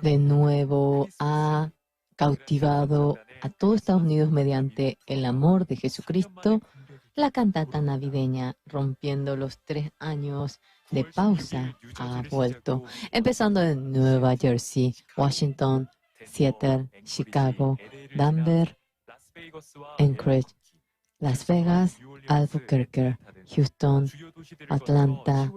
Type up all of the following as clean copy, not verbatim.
De nuevo ha cautivado a todo Estados Unidos mediante el amor de Jesucristo, la cantata navideña, rompiendo los 3 años de pausa, ha vuelto, empezando en Nueva Jersey, Washington, Seattle, Chicago, Denver, Anchorage, Las Vegas, Albuquerque, Houston, Atlanta,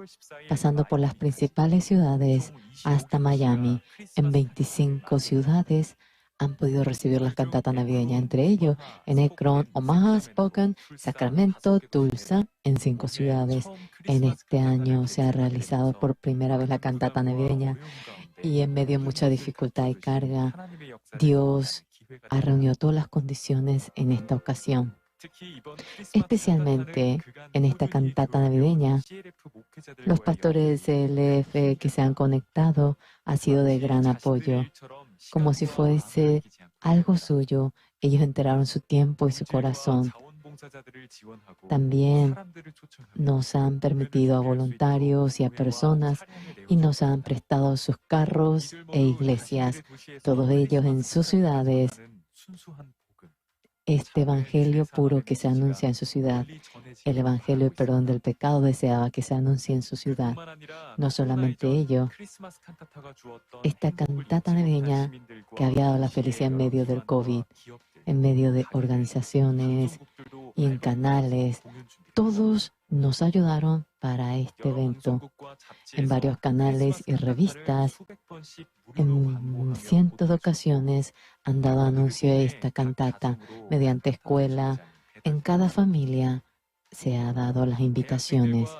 pasando por las principales ciudades hasta Miami. En 25 ciudades han podido recibir la cantata navideña, entre ellos en Akron, Omaha, Spokane, Sacramento, Tulsa, en 5 ciudades. En este año se ha realizado por primera vez la cantata navideña y en medio de mucha dificultad y carga, Dios ha reunido todas las condiciones en esta ocasión. Especialmente en esta cantata navideña, los pastores de CLF que se han conectado ha sido de gran apoyo. Como si fuese algo suyo, ellos enteraron su tiempo y su corazón. También nos han permitido a voluntarios y a personas y nos han prestado sus carros e iglesias, todos ellos en sus ciudades. Este evangelio puro que se anuncia en su ciudad, el evangelio del perdón del pecado deseaba que se anuncie en su ciudad. No solamente ello, esta cantata navideña que había dado la felicidad en medio del COVID, en medio de organizaciones y en canales, todos nos ayudaron para este evento. En varios canales y revistas, en cientos de ocasiones han dado anuncio de esta cantata. Mediante escuela, en cada familia se ha dado las invitaciones.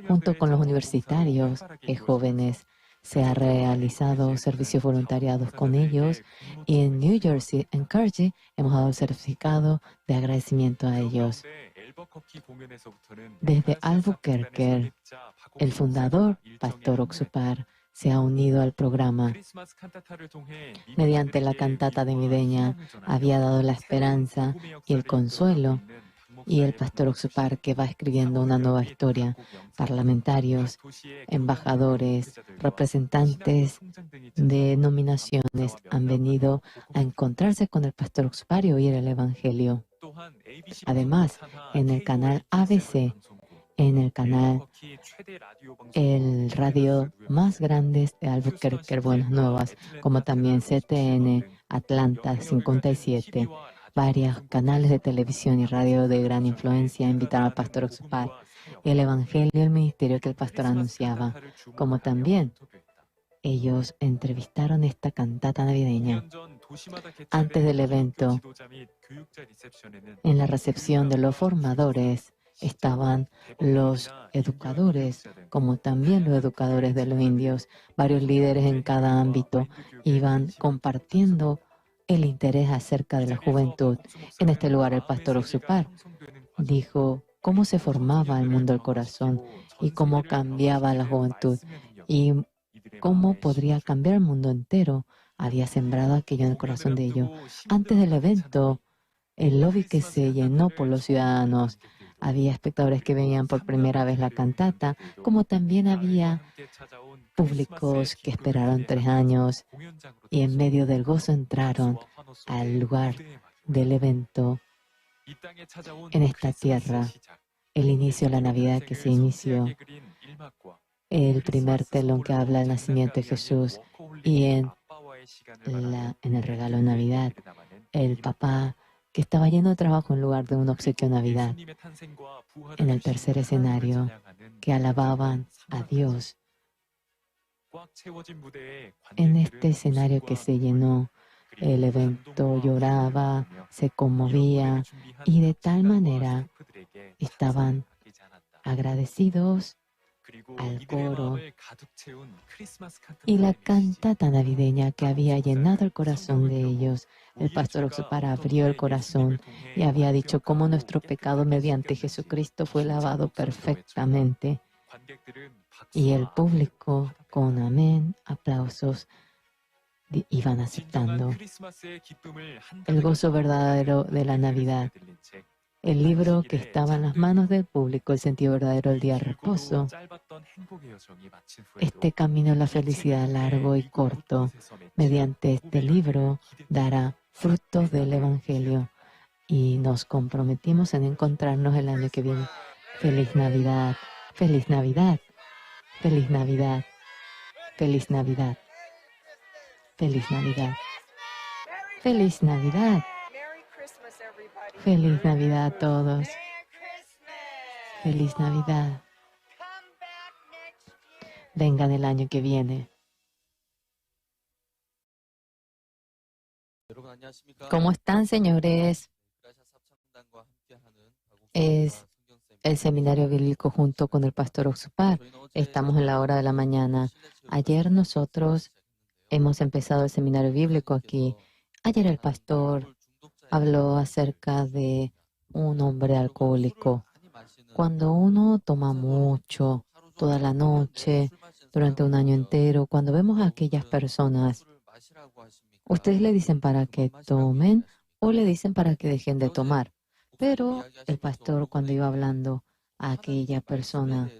Junto con los universitarios y jóvenes, se ha realizado servicios voluntariados con ellos y en New Jersey, en Cargy, hemos dado el certificado de agradecimiento a ellos. Desde Albuquerque, el fundador, Pastor Oxupar, se ha unido al programa. Mediante la cantata navideña, había dado la esperanza y el consuelo, y el Pastor Oxupar, que va escribiendo una nueva historia. Parlamentarios, embajadores, representantes de denominaciones han venido a encontrarse con el Pastor Oxupar y oír el Evangelio. Además, en el canal ABC, en el canal, el radio más grande de Albuquerque, Buenas Nuevas, como también CTN, Atlanta 57, varios canales de televisión y radio de gran influencia invitaron al Pastor Oxupar y el Evangelio y el ministerio que el pastor anunciaba, como también ellos entrevistaron esta cantata navideña. Antes del evento, en la recepción de los formadores, estaban los educadores, como también los educadores de los indios. Varios líderes en cada ámbito iban compartiendo el interés acerca de la juventud. En este lugar, el pastor Oxupar dijo cómo se formaba el mundo del corazón y cómo cambiaba la juventud y cómo podría cambiar el mundo entero. Había sembrado aquello en el corazón de ellos. Antes del evento, el lobby que se llenó por los ciudadanos. Había espectadores que venían por primera vez la cantata, como también había públicos que esperaron 3 años y en medio del gozo entraron al lugar del evento en esta tierra. El inicio de la Navidad que se inició, el primer telón que habla del nacimiento de Jesús y en el regalo de Navidad, el papá que estaba lleno de trabajo en lugar de un obsequio de Navidad. En el tercer escenario, que alababan a Dios. En este escenario que se llenó, el evento lloraba, se conmovía y de tal manera estaban agradecidos al coro y la cantata navideña que había llenado el corazón de ellos. El pastor Oxupar abrió el corazón y había dicho cómo nuestro pecado mediante Jesucristo fue lavado perfectamente. Y el público, con amén, aplausos, iban aceptando el gozo verdadero de la Navidad. El libro que estaba en las manos del público, el sentido verdadero del día de reposo, Este camino a la felicidad largo y corto, mediante este libro, dará frutos del Evangelio. Y nos comprometimos en encontrarnos el año que viene. Feliz Navidad, feliz Navidad, feliz Navidad, feliz Navidad, feliz Navidad, feliz Navidad, feliz Navidad a todos, feliz Navidad. Vengan el año que viene. ¿Cómo están, señores? Es el seminario bíblico junto con el pastor Oxupar. Estamos en la hora de la mañana. Ayer nosotros hemos empezado el seminario bíblico aquí. Ayer el pastor habló acerca de un hombre alcohólico. Cuando uno toma mucho, toda la noche, durante un año entero, cuando vemos a aquellas personas, ustedes le dicen para que tomen o le dicen para que dejen de tomar. Pero el pastor, cuando iba hablando a aquella persona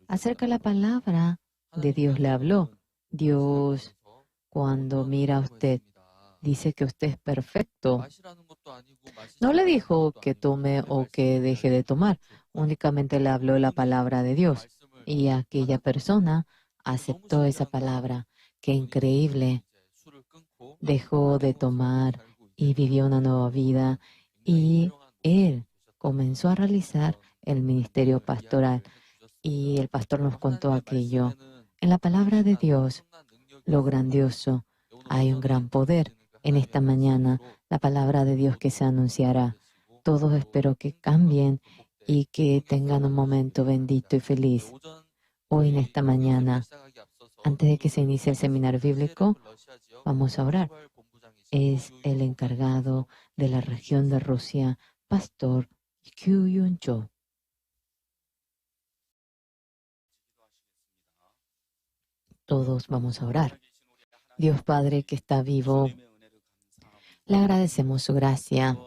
acerca de la palabra de Dios, le habló. Dios, cuando mira a usted, dice que usted es perfecto. No le dijo que tome o que deje de tomar, únicamente le habló la palabra de Dios. Y aquella persona aceptó esa palabra. ¡Qué increíble! Dejó de tomar y vivió una nueva vida. Y él comenzó a realizar el ministerio pastoral. Y el pastor nos contó aquello. En la palabra de Dios, lo grandioso, hay un gran poder. En esta mañana, la palabra de Dios que se anunciará. Todos espero que cambien y que tengan un momento bendito y feliz. Hoy en esta mañana, antes de que se inicie el seminario bíblico, vamos a orar. Es el encargado de la región de Rusia, Pastor Kyu Yun Cho. Todos vamos a orar. Dios Padre que está vivo, le agradecemos su gracia.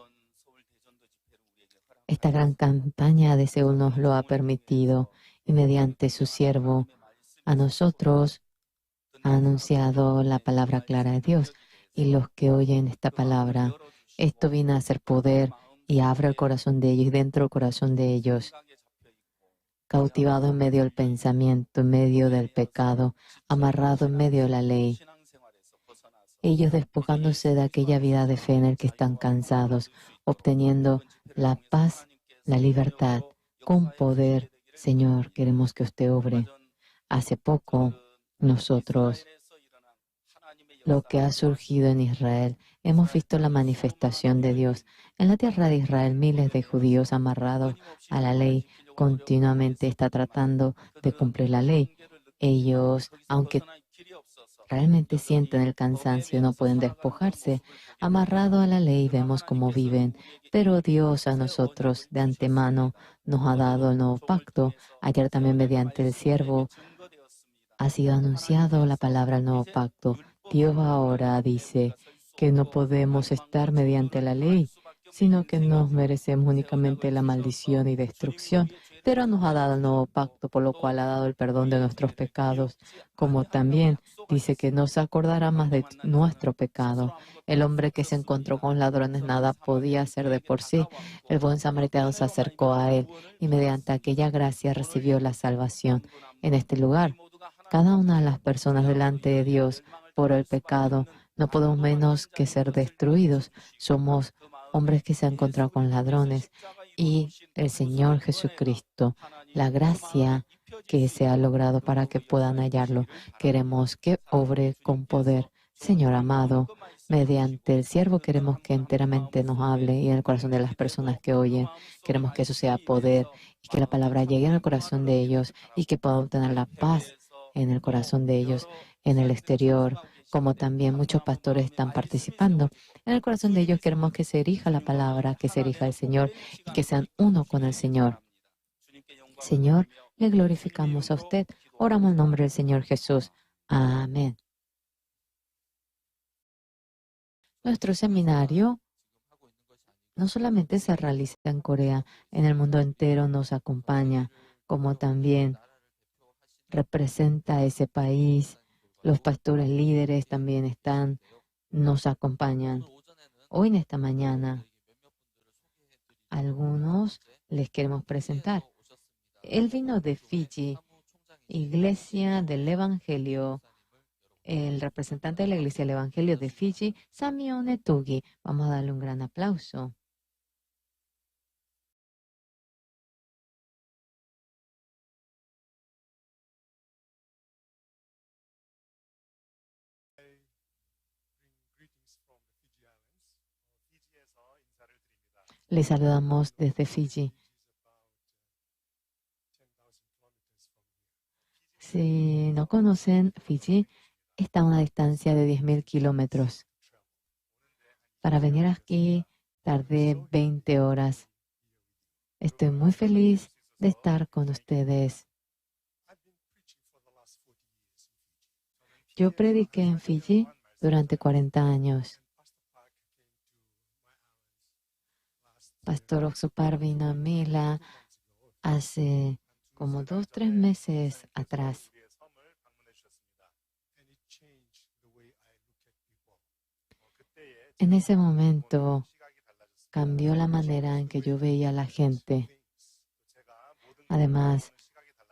Esta gran campaña de Seúl nos lo ha permitido y mediante su siervo a nosotros ha anunciado la palabra clara de Dios. Y los que oyen esta palabra, esto viene a ser poder y abre el corazón de ellos y dentro del corazón de ellos, cautivado en medio del pensamiento, en medio del pecado, amarrado en medio de la ley. Ellos despojándose de aquella vida de fe en el que están cansados, obteniendo la paz, la libertad, con poder. Señor, queremos que usted obre. Hace poco, nosotros, lo que ha surgido en Israel, hemos visto la manifestación de Dios. En la tierra de Israel, miles de judíos amarrados a la ley continuamente está tratando de cumplir la ley. Ellos, aunque realmente sienten el cansancio, no pueden despojarse. Amarrado a la ley, vemos cómo viven. Pero Dios a nosotros de antemano nos ha dado el nuevo pacto. Ayer también mediante el siervo ha sido anunciado la palabra del nuevo pacto. Dios ahora dice que no podemos estar mediante la ley, sino que nos merecemos únicamente la maldición y destrucción, pero nos ha dado el nuevo pacto, por lo cual ha dado el perdón de nuestros pecados, como también dice que no se acordará más de nuestro pecado. El hombre que se encontró con ladrones nada podía hacer de por sí. El buen samaritano se acercó a él y mediante aquella gracia recibió la salvación. En este lugar, cada una de las personas delante de Dios por el pecado, no podemos menos que ser destruidos. Somos hombres que se han encontrado con ladrones y el Señor Jesucristo, la gracia que se ha logrado para que puedan hallarlo. Queremos que obre con poder. Señor amado, mediante el siervo queremos que enteramente nos hable y en el corazón de las personas que oyen. Queremos que eso sea poder y que la palabra llegue al corazón de ellos y que puedan obtener la paz en el corazón de ellos, en el exterior, como también muchos pastores están participando. En el corazón de ellos queremos que se erija la palabra, que se erija el Señor y que sean uno con el Señor. Señor, le glorificamos a usted. Oramos en nombre del Señor Jesús. Amén. Nuestro seminario no solamente se realiza en Corea, en el mundo entero nos acompaña, como también Representa a ese país. Los pastores líderes también están, nos acompañan. Hoy en esta mañana, algunos les queremos presentar. Él vino de Fiji, Iglesia del Evangelio, el representante de la Iglesia del Evangelio de Fiji, Samione Tugi. Vamos a darle un gran aplauso. Les saludamos desde Fiji. Si no conocen Fiji, está a una distancia de 10.000 kilómetros. Para venir aquí tardé 20 horas. Estoy muy feliz de estar con ustedes. Yo prediqué en Fiji durante 40 años. Pastor Oxupar vino a Mila hace como 2 o 3 meses atrás. En ese momento cambió la manera en que yo veía a la gente. Además,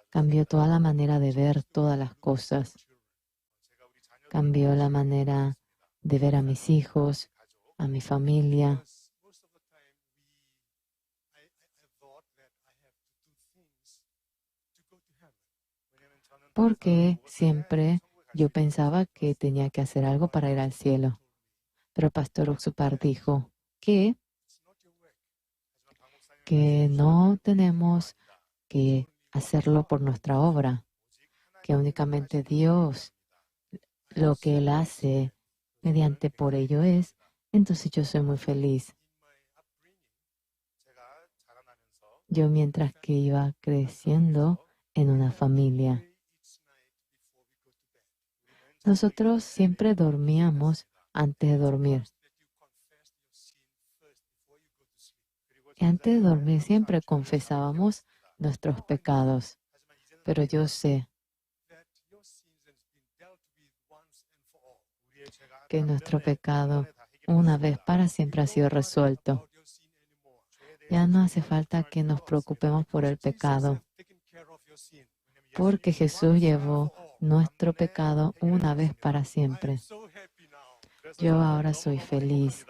cambió toda la manera de ver todas las cosas. Cambió la manera de ver a mis hijos, a mi familia. Porque siempre yo pensaba que tenía que hacer algo para ir al cielo. Pero el pastor Oxupar dijo que no tenemos que hacerlo por nuestra obra, que únicamente Dios, lo que Él hace mediante por ello es, entonces yo soy muy feliz. Yo mientras que iba creciendo en una familia, nosotros siempre dormíamos antes de dormir. Y antes de dormir siempre confesábamos nuestros pecados. Pero yo sé que nuestro pecado una vez para siempre ha sido resuelto. Ya no hace falta que nos preocupemos por el pecado, porque Jesús llevó nuestro pecado una vez para siempre. Yo ahora soy feliz.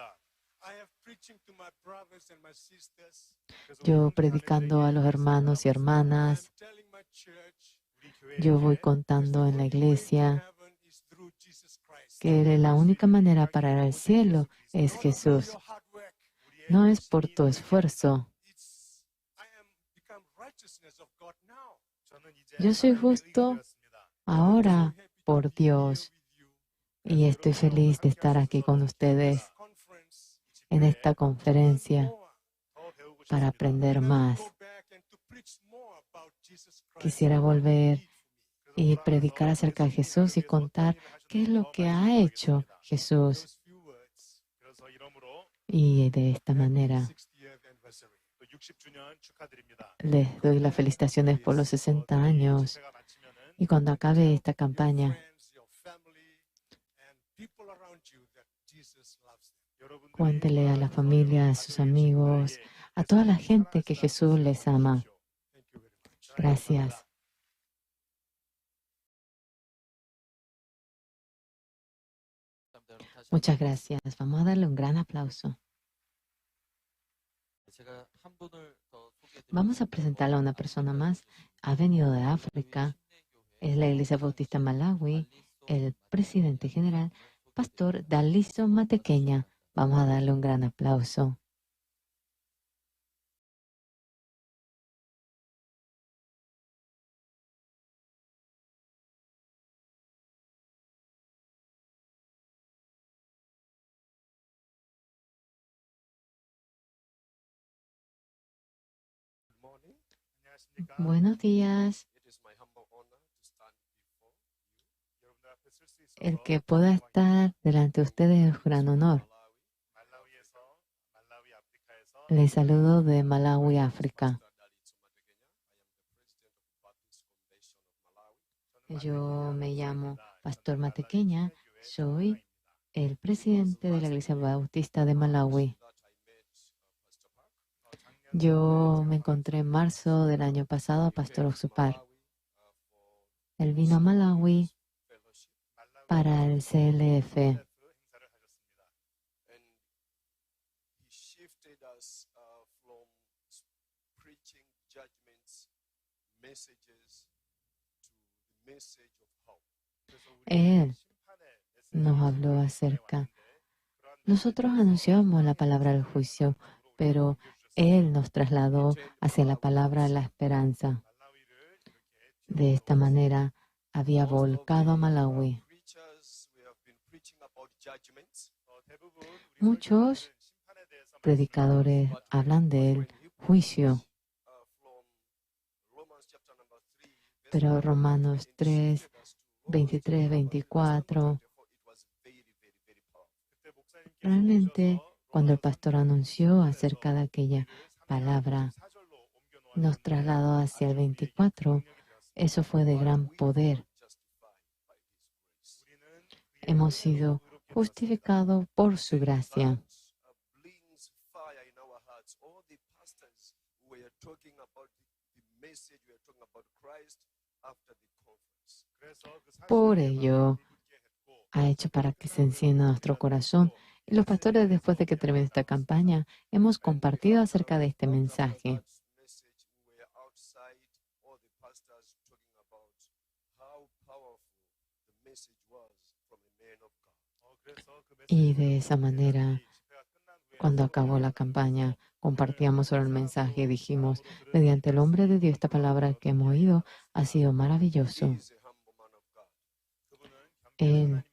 Yo predicando a los hermanos y hermanas, yo voy contando en la iglesia que la única manera para ir al cielo es Jesús. No es por tu esfuerzo. Yo soy justo ahora por Dios y estoy feliz de estar aquí con ustedes en esta conferencia para aprender más. Quisiera volver y predicar acerca de Jesús y contar qué es lo que ha hecho Jesús. Y de esta manera les doy las felicitaciones por los 60 años. Y cuando acabe esta campaña, cuéntele a la familia, a sus amigos, a toda la gente que Jesús les ama. Gracias. Muchas gracias. Vamos a darle un gran aplauso. Vamos a presentarle a una persona más. Ha venido de África. Es la Iglesia Bautista Malawi, el presidente general, Pastor Daliso Matequeña. Vamos a darle un gran aplauso. Buenos días. El que pueda estar delante de ustedes es un gran honor. Les saludo de Malawi, África. Yo me llamo Pastor Matequeña, soy el presidente de la Iglesia Bautista de Malawi. Yo me encontré en marzo del año pasado a Pastor Oxupar. Él vino a Malawi para el CLF. Él nos habló acerca. Nosotros anunciamos la palabra del juicio, pero Él nos trasladó hacia la palabra de la esperanza. De esta manera, había volcado a Malawi. Muchos predicadores hablan del juicio, pero Romanos 3, 23, 24, realmente cuando el pastor anunció acerca de aquella palabra, nos trasladó hacia el 24, eso fue de gran poder. Hemos sido justificados por su gracia. Por ello, ha hecho para que se encienda nuestro corazón. Y los pastores, después de que termine esta campaña, hemos compartido acerca de este mensaje. Y de esa manera, cuando acabó la campaña, compartíamos sobre el mensaje y dijimos, mediante el hombre de Dios, esta palabra que hemos oído ha sido maravilloso. Él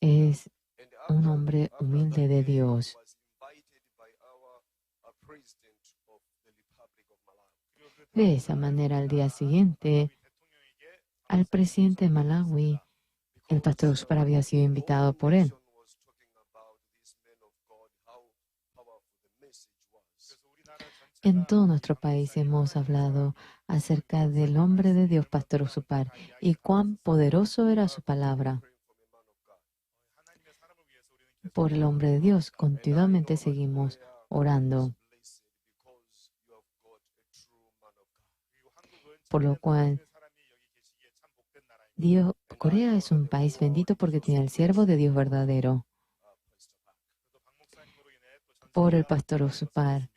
es un hombre humilde de Dios. De esa manera, al día siguiente, al presidente de Malawi, el pastor Oxupar había sido invitado por él. En todo nuestro país hemos hablado acerca del hombre de Dios, Pastor Oxupar, y cuán poderoso era su palabra. Por el hombre de Dios, continuamente seguimos orando. Por lo cual, Dios, Corea es un país bendito porque tiene al siervo de Dios verdadero. Por el pastor Oxupar,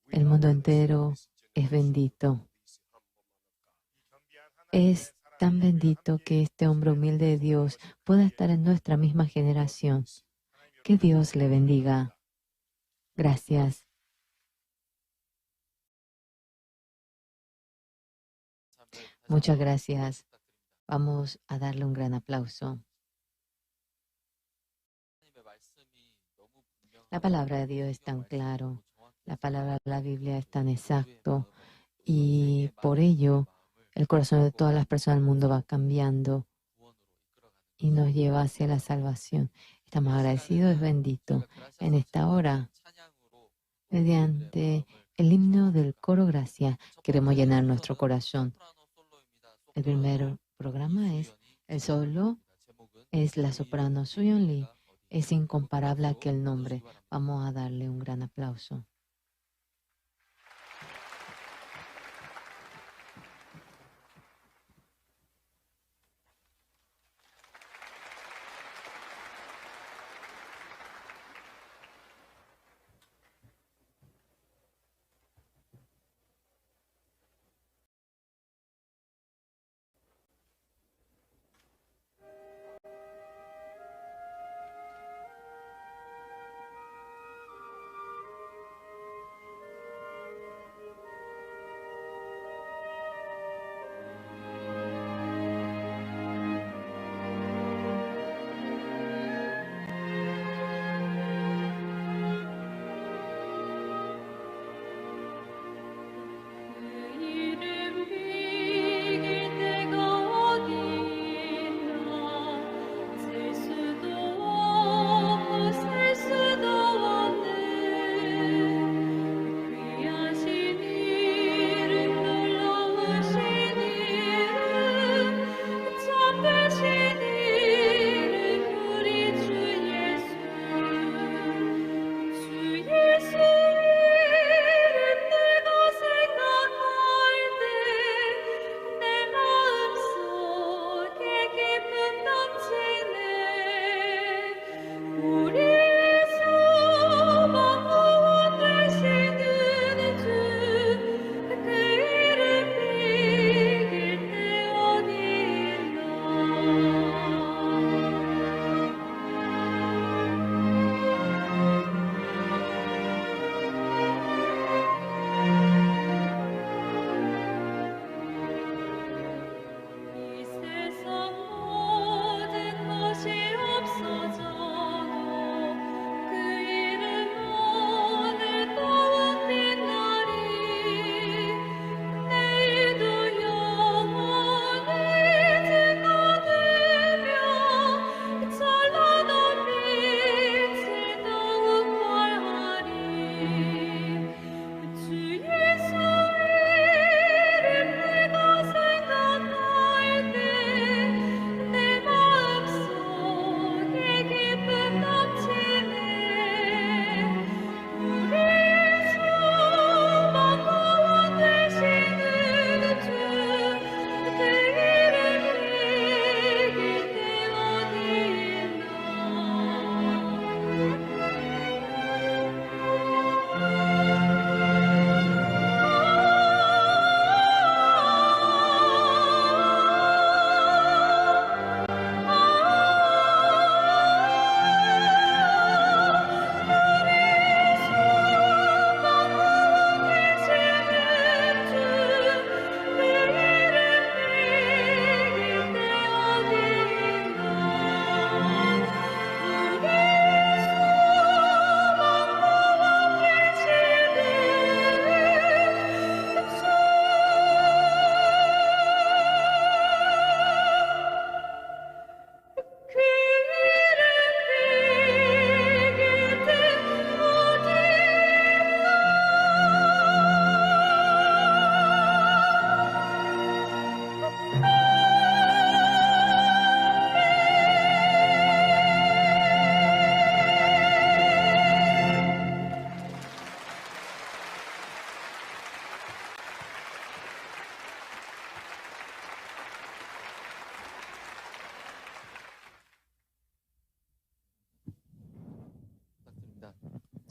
el mundo entero es bendito. Es tan bendito que este hombre humilde de Dios pueda estar en nuestra misma generación. Que Dios le bendiga. Gracias. Muchas gracias. Vamos a darle un gran aplauso. La palabra de Dios es tan claro. La palabra de la Biblia es tan exacto. Y por ello, el corazón de todas las personas del mundo va cambiando y nos lleva hacia la salvación. Estamos agradecidos, es bendito. En esta hora, mediante el himno del coro Gracia, queremos llenar nuestro corazón. El primer programa es el solo, es la soprano Suyeon Lee. Es incomparable aquel nombre. Vamos a darle un gran aplauso.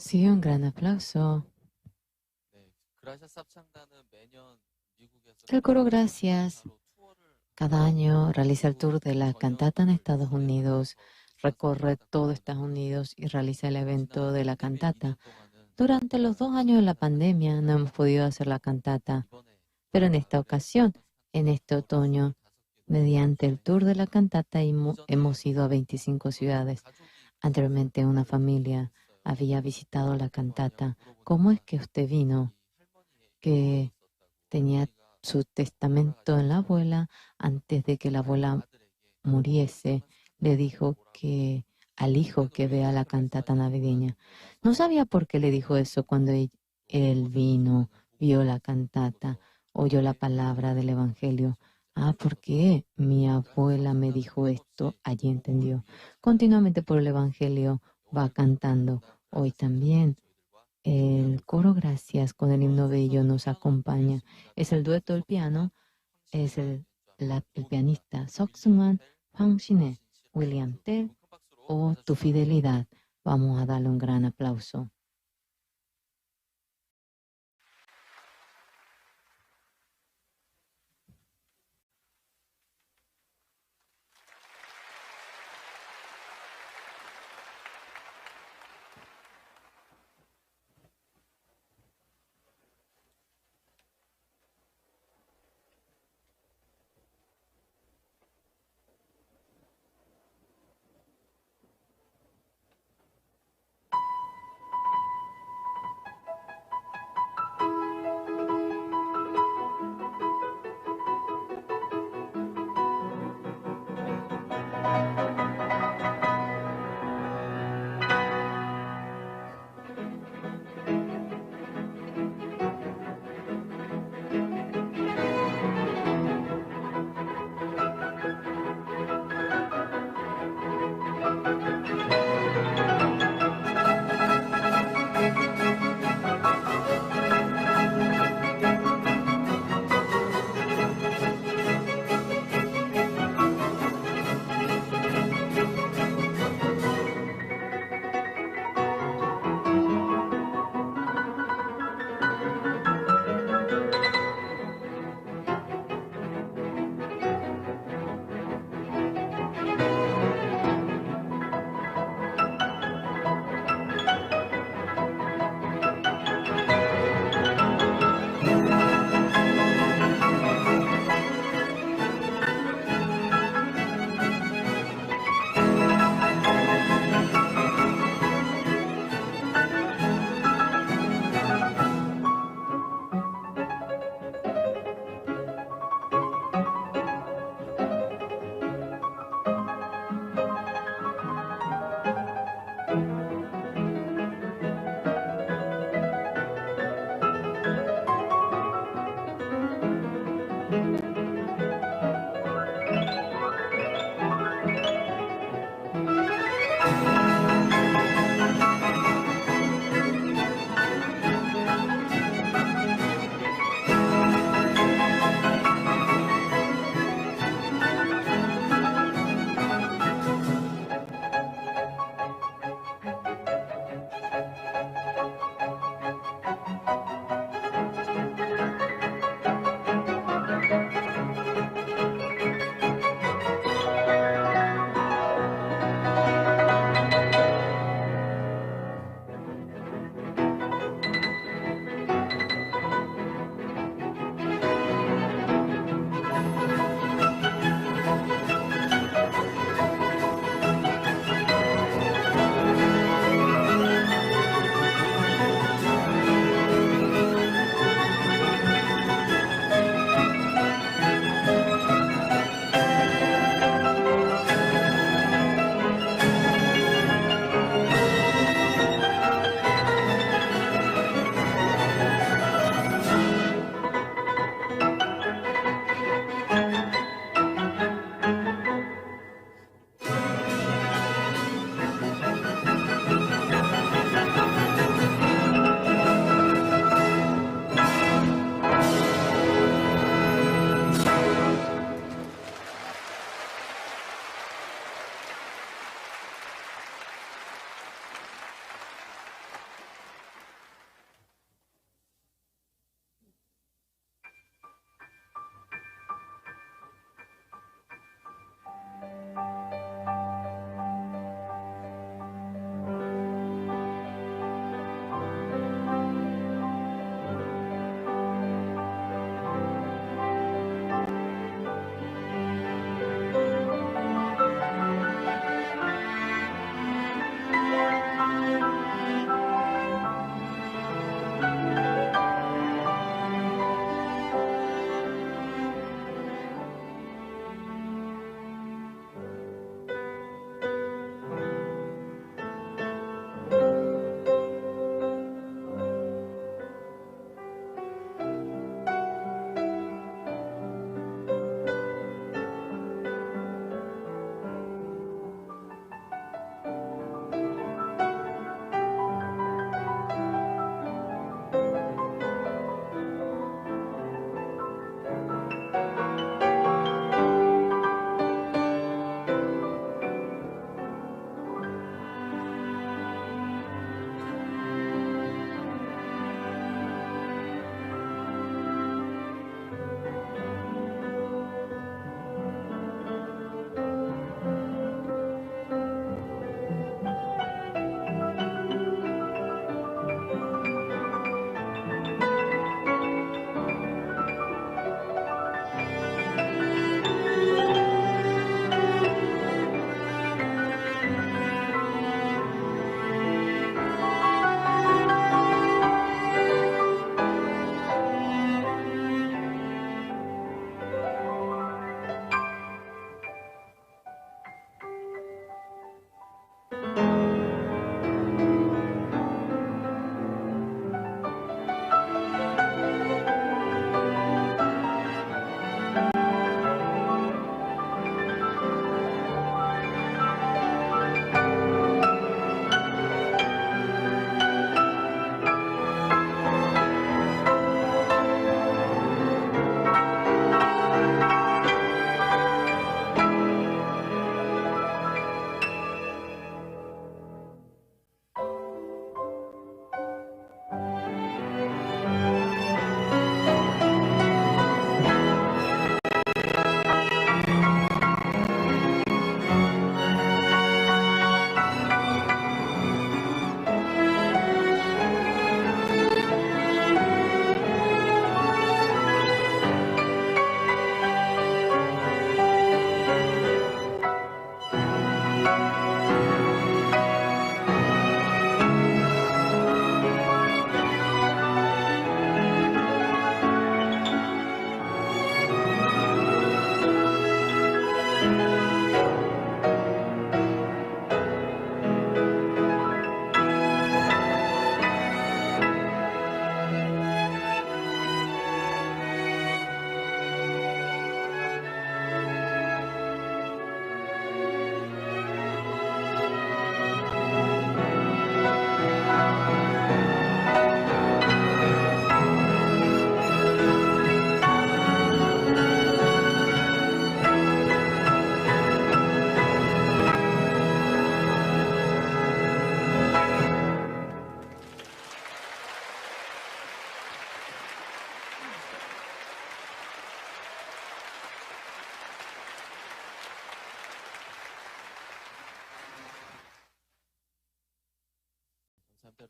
Sí, un gran aplauso. El coro Gracias cada año realiza el tour de la cantata en Estados Unidos, recorre todo Estados Unidos y realiza el evento de la cantata. Durante los 2 años de la pandemia no hemos podido hacer la cantata, pero en esta ocasión, en este otoño, mediante el tour de la cantata hemos ido a 25 ciudades. Anteriormente una familia había visitado la cantata. ¿Cómo es que usted vino? Que tenía su testamento en la abuela antes de que la abuela muriese, le dijo que al hijo que vea la cantata navideña. No sabía por qué le dijo eso cuando él vino, vio la cantata, oyó la palabra del Evangelio. Ah, ¿por qué mi abuela me dijo esto? Allí entendió. Continuamente por el Evangelio va cantando. Hoy también el coro Gracias con el himno bello nos acompaña. Es el dueto del piano, es el pianista Seok-Sungwan, Hwang Shin-hye, William Tell o Tu Fidelidad. Vamos a darle un gran aplauso.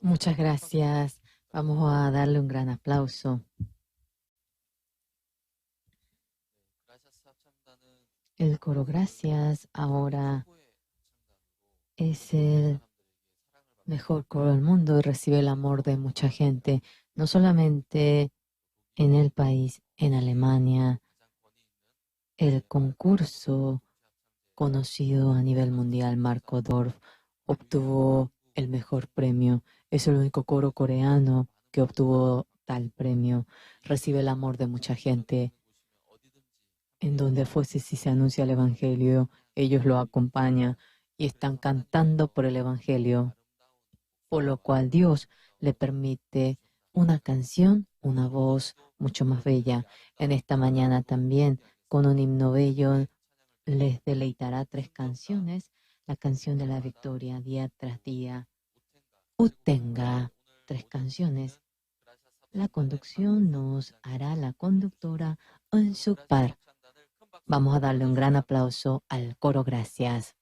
Muchas gracias. Vamos a darle un gran aplauso. El coro Gracias ahora es el mejor coro del mundo y recibe el amor de mucha gente, no solamente en el país, en Alemania. El concurso conocido a nivel mundial, Marco Dorf, obtuvo el mejor premio. Es el único coro coreano que obtuvo tal premio. Recibe el amor de mucha gente. En donde fuese, si se anuncia el Evangelio, ellos lo acompañan y están cantando por el Evangelio, por lo cual Dios le permite una canción, una voz mucho más bella. En esta mañana también, con un himno bello, les deleitará 3 canciones. La canción de la victoria, día tras día. Utenga, 3 canciones. La conducción nos hará la conductora Eun-Suk Park. Vamos a darle un gran aplauso al coro Gracias.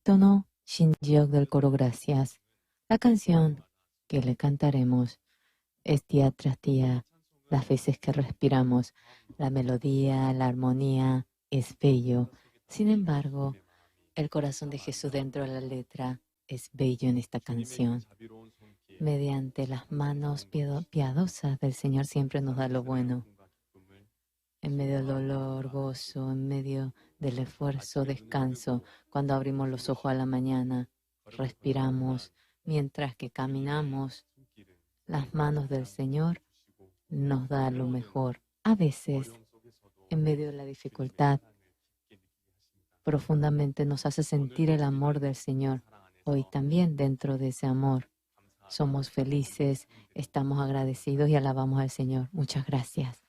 Tono Shin-jeok del coro Gracias. La canción que le cantaremos es día tras día, las veces que respiramos. La melodía, la armonía es bello. Sin embargo, el corazón de Jesús dentro de la letra es bello en esta canción. Mediante las manos piadosas del Señor siempre nos da lo bueno. En medio del dolor, gozo, en medio del esfuerzo, descanso, cuando abrimos los ojos a la mañana, respiramos, mientras que caminamos, las manos del Señor nos da lo mejor. A veces, en medio de la dificultad, profundamente nos hace sentir el amor del Señor. Hoy también dentro de ese amor somos felices, estamos agradecidos y alabamos al Señor. Muchas gracias.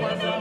What's up?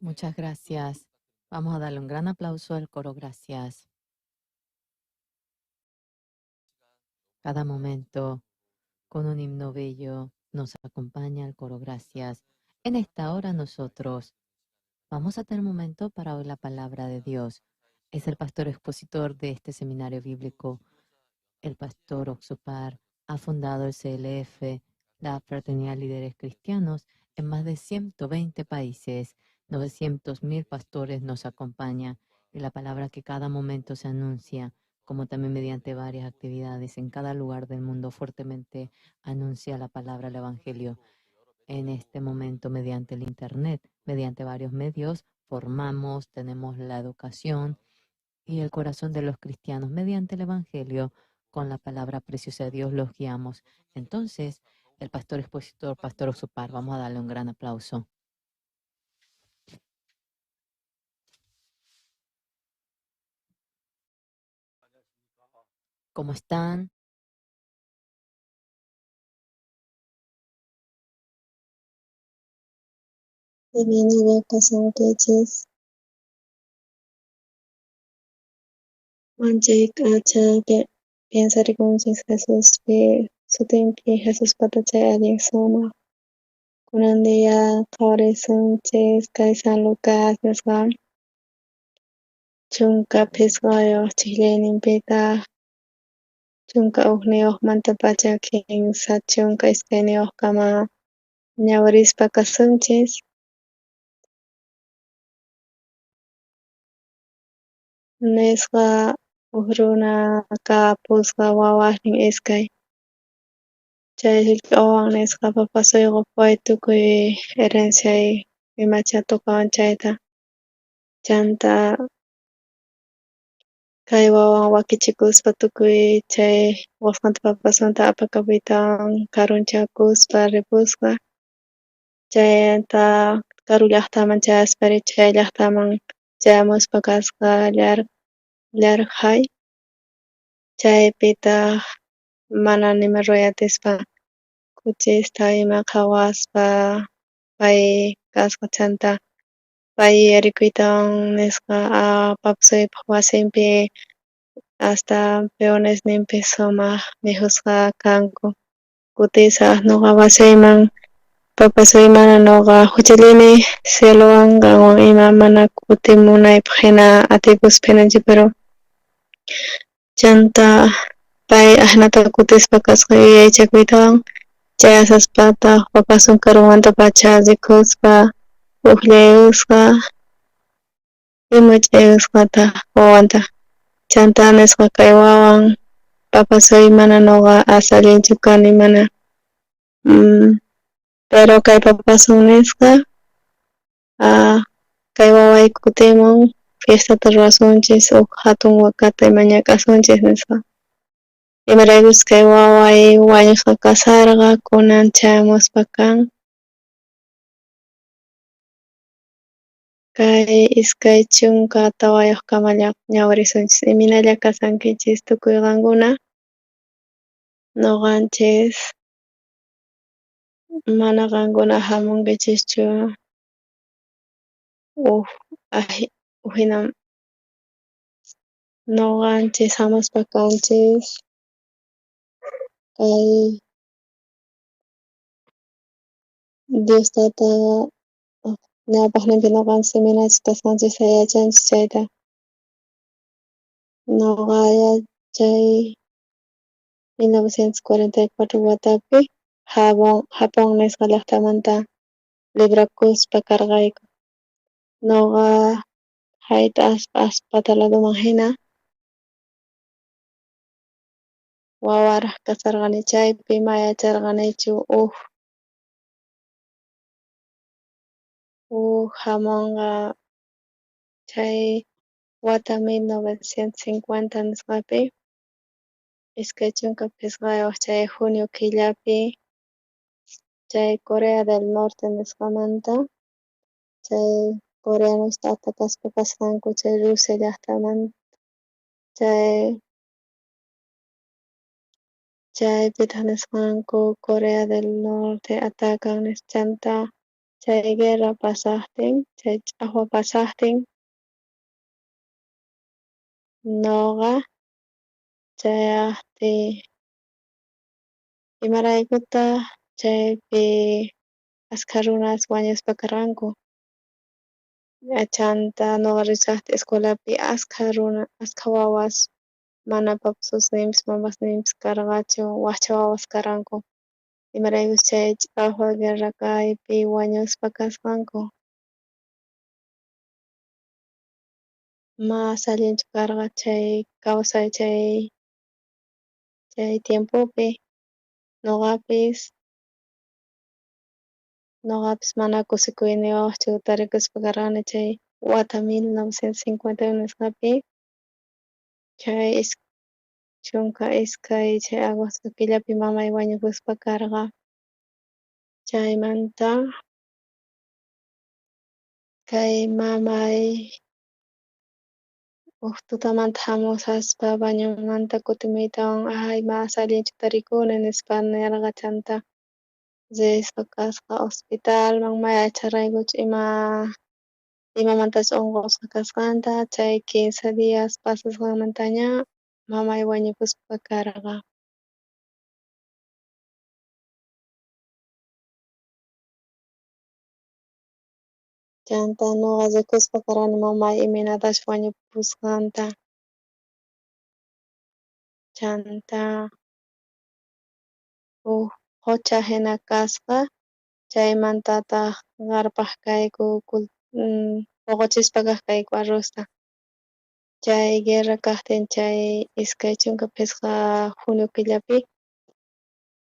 Muchas gracias. Vamos a darle un gran aplauso al coro. Gracias. Cada momento, con un himno bello, nos acompaña el coro. Gracias. En esta hora nosotros vamos a tener un momento para oír la palabra de Dios. Es el pastor expositor de este seminario bíblico, el pastor Oxupar. Ha fundado el CLF, la Fraternidad de Líderes Cristianos, en más de 120 países. 900.000 pastores nos acompaña y la palabra que cada momento se anuncia, como también mediante varias actividades en cada lugar del mundo, fuertemente anuncia la palabra del Evangelio. En este momento, mediante el Internet, mediante varios medios, formamos, tenemos la educación y el corazón de los cristianos mediante el Evangelio, con la palabra preciosa de Dios los guiamos. Entonces, el pastor expositor, Pastor Oxupar, vamos a darle un gran aplauso. ¿Cómo están? Bienvenida kasunkichis. Manchay k'acha piensarikunchis Jesuspi sutinpi Jesuspata chay allin sumaq. Kunan día qhawarisunchis kay San Lucas nisqa 15 chijllayninpitaq 11mantapacha 32kama ñawirispa kasunchis. Nisqa uj runa kapusqa wawasnin iskay. Chay sullk'a wawan nisqa papasuy qupuway tukuy herenciay imacha tukawan chayta. Chanta kay wawan wakichikuspa tukuy chay qusqanta papasunta apakapuytawan karunchakuspa ripusqa. Chayta karu llaqtaman chayaspari chay llaqtaman chayamuspa kasqa yarqhay. Chaypitaq mana nima ruway atispa khuchista ima qhawaspa pay kasqa chanta pay yuyarikuytawan nisqa papasuypaq wasinpi hasta peonesninpis sumaq mikhusqa kanku. Kutisaq nuqa wasiyman papasuy mana nuqa huchallini cielowan qanwan ima mana kutimunaypaq hina atikuspa hinachu pero chanta pay ajinata kutispa kasqa yuyaychakuytawan chayasaspataq papasun karumantapacha rikuspa uqllayusqa imuch'ayusqataq wawanta. Chanta nisqa kay wawan papasuy mana nuqa as allinchu kani mana pero kay papasun nisqa kay waway kutimun fiestata ruwasunchis uj hatun wakata ima ñak'asunchis nisqa. Imaraykuchus kay waway wañusqa kasarqa kunan chayamuspa kan. Kay 24 ñawirisunchis. Imaynalla kasankichis tukuy qankuna. Nuqanchis mana qankuna hamunkichischu uj ujina nuqanchis hamuspa kanchis kay Dios tata ñawpaqninpi nuqanchis imaynachus kasqanchista yachanchis chayta. Nuqa chay 1944 watapi Japón nisqa llaqtamanta librakuspa karqayku. Nuqa hayt'aspa aspata laduman hina wawaraq kasarqani chaypi ma yacharqanichu uj hamunqa chay wata 1950 nisqapi 25 chay junio killapi chay Corea del Norte nisqamanta chay coreanosta atacaspa kasqanku chay Rusia llaqtamanta chaypitaq nisqanku Corea del Norte atacan chanta Chay guerra pasajtin, chay ch'ajwa pasajtin, nuqa chayajtiy imaraykutaq chaypi askha runas wañuspa karqanku? Chanta nuqa rishajtiy escuelapi askha runa askha wawas mana papasusninpis mamasninpis karqachu wajcha wawas karqanku imaraykuchus chay ch'ajwa guerra kaypi wañuspa kasqanku. Mas allinchu karqa chay kawsay chay tiempopi nuqapis mana kusikuyniyuqchu tarikuspa karqani chay wata 1951 nisqapi chay 12 chay agosto killapi mamay wañupuspa karqa chaymanta kay mamay uj tutamanta jamushaspa bañomanta kutimuytawan ay mas allinchu tarikuni nispa nerqa chanta risqa kasqa hospitalman may yacharqaykuchu imamantachus unqusqa kasqanta chay 15 días pasasqanmantaña mamay wañupuspa karqa. Chanta nuqa rikuspa karqani mamay imaynatachus wañupusqanta chanta uj qucha jina kasqa chaymantataq qarpaj kayku puquchispa kaj kayku arrozta chay guerra kajtin chay 25 junio killapi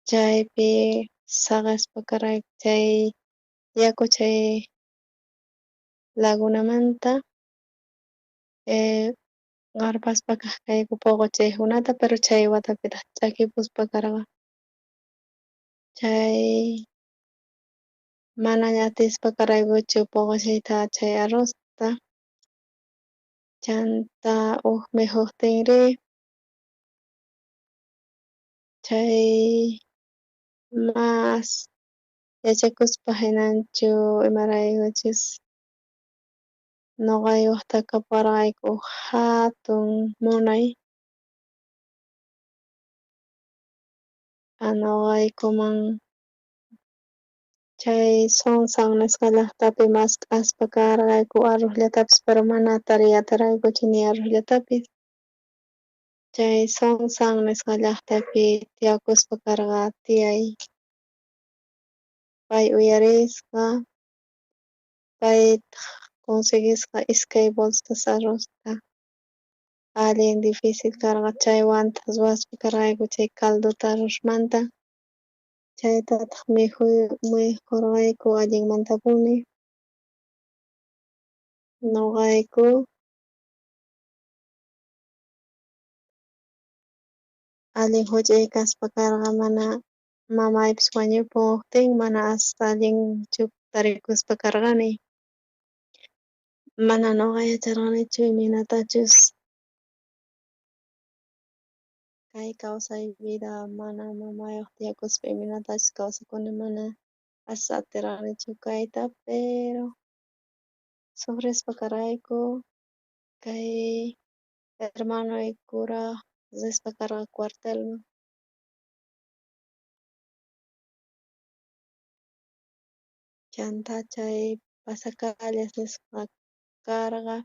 chaypi saqespa karqayku chay yaku chay lagunamanta qarpaspa kaj kayku puquchejkunata pero chay watapitaq ch'akipuspa karqa chay manaña atispa karqaykuchu puquchiyta chay arrozta chanta uj mikhojtinrí chay mas yachakuspa jinanchu imaraykuchus nuqaykojta kapuwarqayku uj jatun munay noqaykuman chay Sonsan nisqa llajtapi mask'aspa karqayku arrozllatapis pero mana tariy atirqaykuchu ni arrozllatapis chay Sonsan nisqa llajtapi tiyakuspa karqa tiyay pay uyarisqa paytaj conseguisqa 2 bolsas arrozta allin difícil karqa chaywantaj ruwaspa karqayku chay caldota arrozmanta chaytataq mikhurqayku allinmantapuni nuqayku allin juch'iy kaspa karqa mana mamaypis wañupujtin mana as allinchu tarikuspa karqani mana nuqa yacharqanichu imaynatachus kay kawsay vida mana mamayuq tiyakuspa imaynatachus kawsakuni mana as atirqanichu kayta pero sufrispa karqayku kay hermanoy kuraj rispa karqa cuartelman. Chanta chay pasacalles nisqa karqa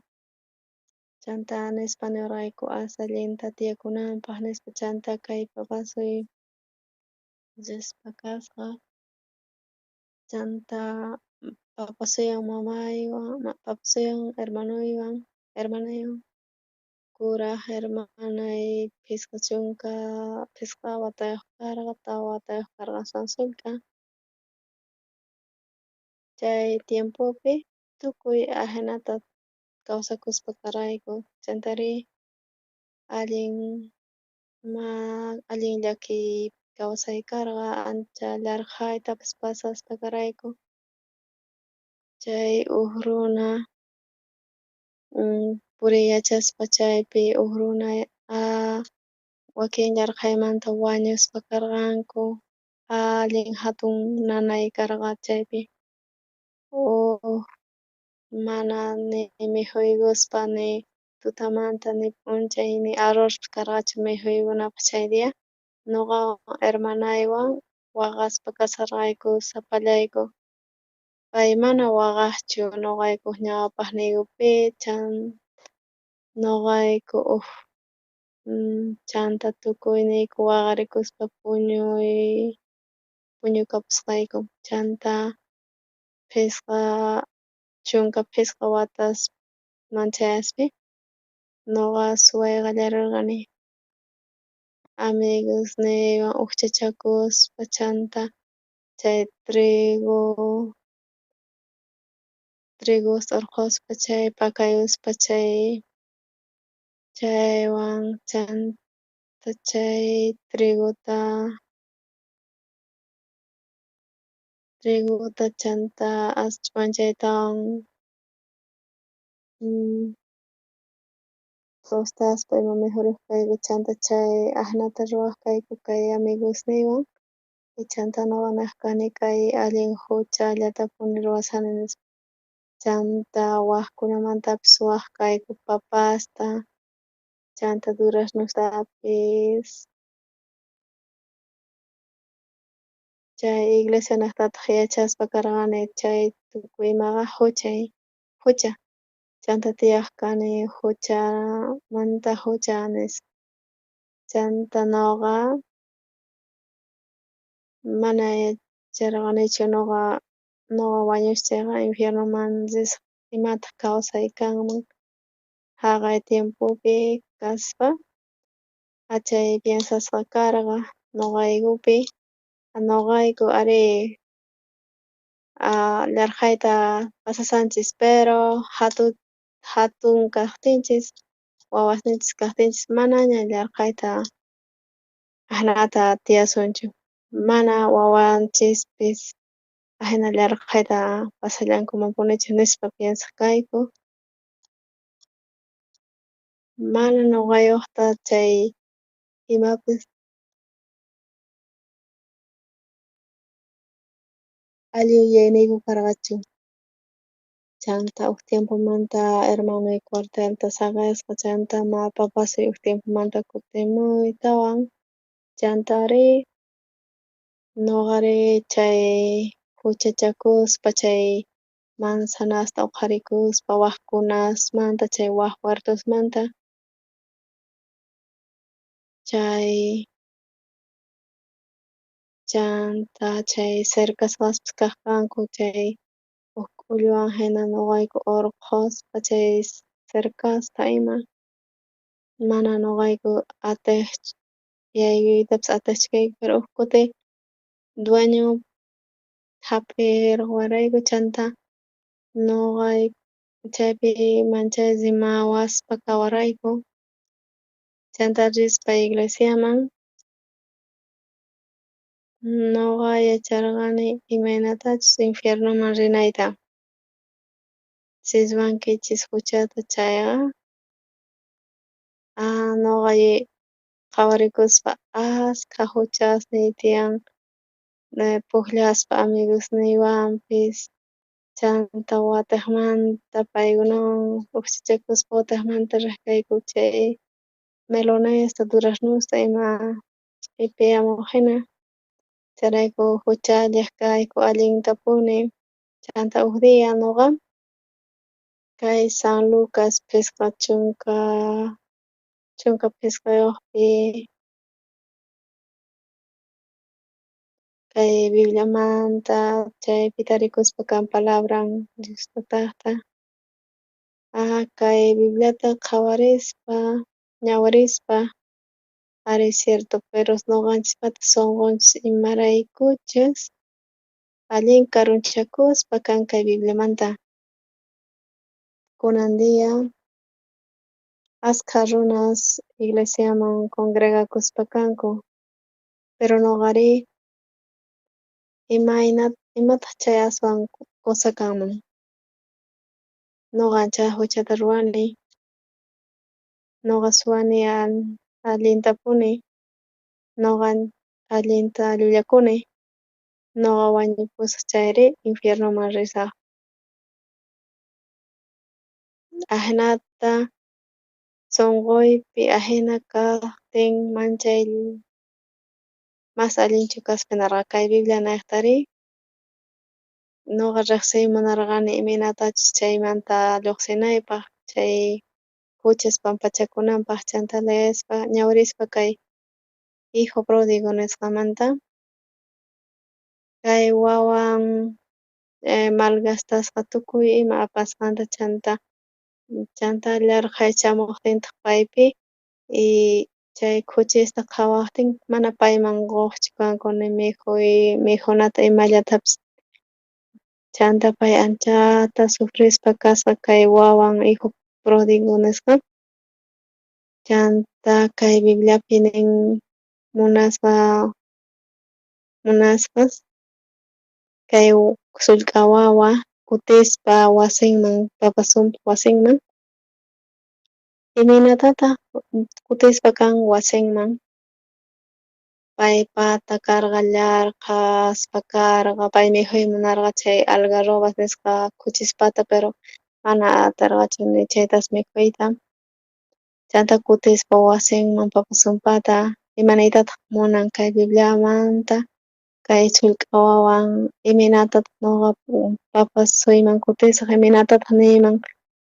chanta nispa niwarqayku as allinta tiyakunanpaj nispa chanta kay papasuy rispa kasqa chanta papasuywan mamaywan papasuywan hermanoywan hermanaywan kuraj hermanay 55 watayuq karqa 4 watayuq karqa aswan sullk'a chay tiempopi tukuy ajinata kawsakuspa karqayku chantarí allin allin llakiy kawsay karqa ancha llarqhaytapis pasaspa karqayku chay uj runa puriy yachaspa chaypi uj runa wakin yarqhaymanta wañuspa karqanku allin jatun nanay karqa chaypi. Uj mana ni mikhuykuspa ni tutamanta ni p'unchay ni arrozpis karqachu mikhuykunapaj chay día noqawan hermanaywan waqaspa kasharqayku sapallayku. Pay mana waqajchu noqaykuj ñawpajniykupi noqayku uj chanta tukuyniyku waqarikuspa puñukapusqayku. Chanta 15 watasman chayaspa noqa suway qallarirqani amigosniywan ujchachakuspa chanta chay trigosta urqhuspa chay pakayuspa chaywan chanta chay trigota chanta as ch'uwanchaytawan tostaspa ima mikhurej kayku chanta chay ajinata ruwaj kayku kay amigosniywan chanta noqa nej kani kay allin juchallatapuni ruwashani nispa. Chanta wajkunamantapis suwaj kayku papasta chanta duraznostapis. Chay iglesianejtataj yachaspa karqani chay tukuy imaqa jucha chanta tiyaj kani juchamanta jucha nispa. Chanta noqa mana yacharqanichu noqa wañusaj chayqa infiernoman risaj imataj kawsay kanman jaqay tiempopi kaspa achay piensasqa karqa noqaykupi noqayku arí yarqhayta pasashanchis pero jatun kajtinchis wawasninchis kajtinchis manaña yarqhayta ajinata tiyasunchu mana wawanchispis ajina yarqhayta pasallankumanpunichu nispa piensaj kayku. Mana noqayojta chay imapis allin yuyayniyku karqachu. Chanta uj tiempomanta hermanoy cuartelta saqesqa chanta papasuy uj tiempomanta kutimuytawan chantarí noqarí chay juchachakuspa chay manzanasta uqharikuspa wajkunasmanta chay waj huertosmanta chay chanta chay cercasqaspis kaj kanku chay uj k'ulluwan jina noqayku urqhuspa chay cercasta ima mana noqayku atej yaykuytapis atejchu kayku pero uj kuti dueño jap'irqawarayku chanta noqayku chaypi manchay rimawaspa kawarayku chanta rispa iglesiaman noqa yacharqani imaynatachus infiernoman rinayta. Si ruwankichis juchata chayqa noqa qhawarikuspa askha juchasniy tiyan pujllaspa amigosniywanpis chanta watejmanta paykunawan ujchachakuspa watejmanta rej kayku chay melonesta duraznosta ima ch'ipiyamoj jina chayrayku juchallej kayku allintapuni. Chanta uj día noqa kay San Lucas 15 15pi kay Bibliamanta chaypi tarikuspa kan palabran Dios tatajta kay Bibliata qhawarispa ñawirispa ari cierto pero noqanchispata sonqonchis imaraykuchus allin karunchakuspa kan kay Bibliamanta. Kunan día askha runas iglesiaman congregakuspa kanku pero noqarí imataj chay aswan cosa kanman noqa ancha juchata ruwani noqa suwani allintapuni noqa allinta llullakuni noqa wañupusaj chayri infiernoman risaj. Ajinata sonqoypi ajina kajtin manchay mas allinchu kaspa nerqa kay Biblia nejtari noqa rejsiy munarqani imaynatachus chaymanta llojsinaypaj, chay juchas pampachakunanpaj. Chanta leespa ñawirispa kay hijo pródigo nisqamanta, kay wawan malgastasqa tukuy ima apasqanta, chanta yarqhay chamojtintaj paypi y chay khuchista qhawajtin mana payman qojchu kanku ni mikhuy mikhunata imallatapis. Chanta pay anchata sufrispa kasqa kay wawan hijo pródigo nisqa. Chanta kay Bibliapi nin munasqa munasqas kay sullk'a wawa kutispa wasinman, papasunpa wasinman. Imaynatataj kutispa kan wasinman? Paypata karqa yarqhaspa karqa, pay mikhuy munarqa chay algarrobas nisqa khuchispata, pero mana aterqachu ni chaytas mikhuyta. Chanta kutispa wasinman papasunpata, imaniytataj munan kay Bibliamanta kay sullk'a wawan? Imaynatataj noqa papasuyman kutisaj? Imaynatataj niyman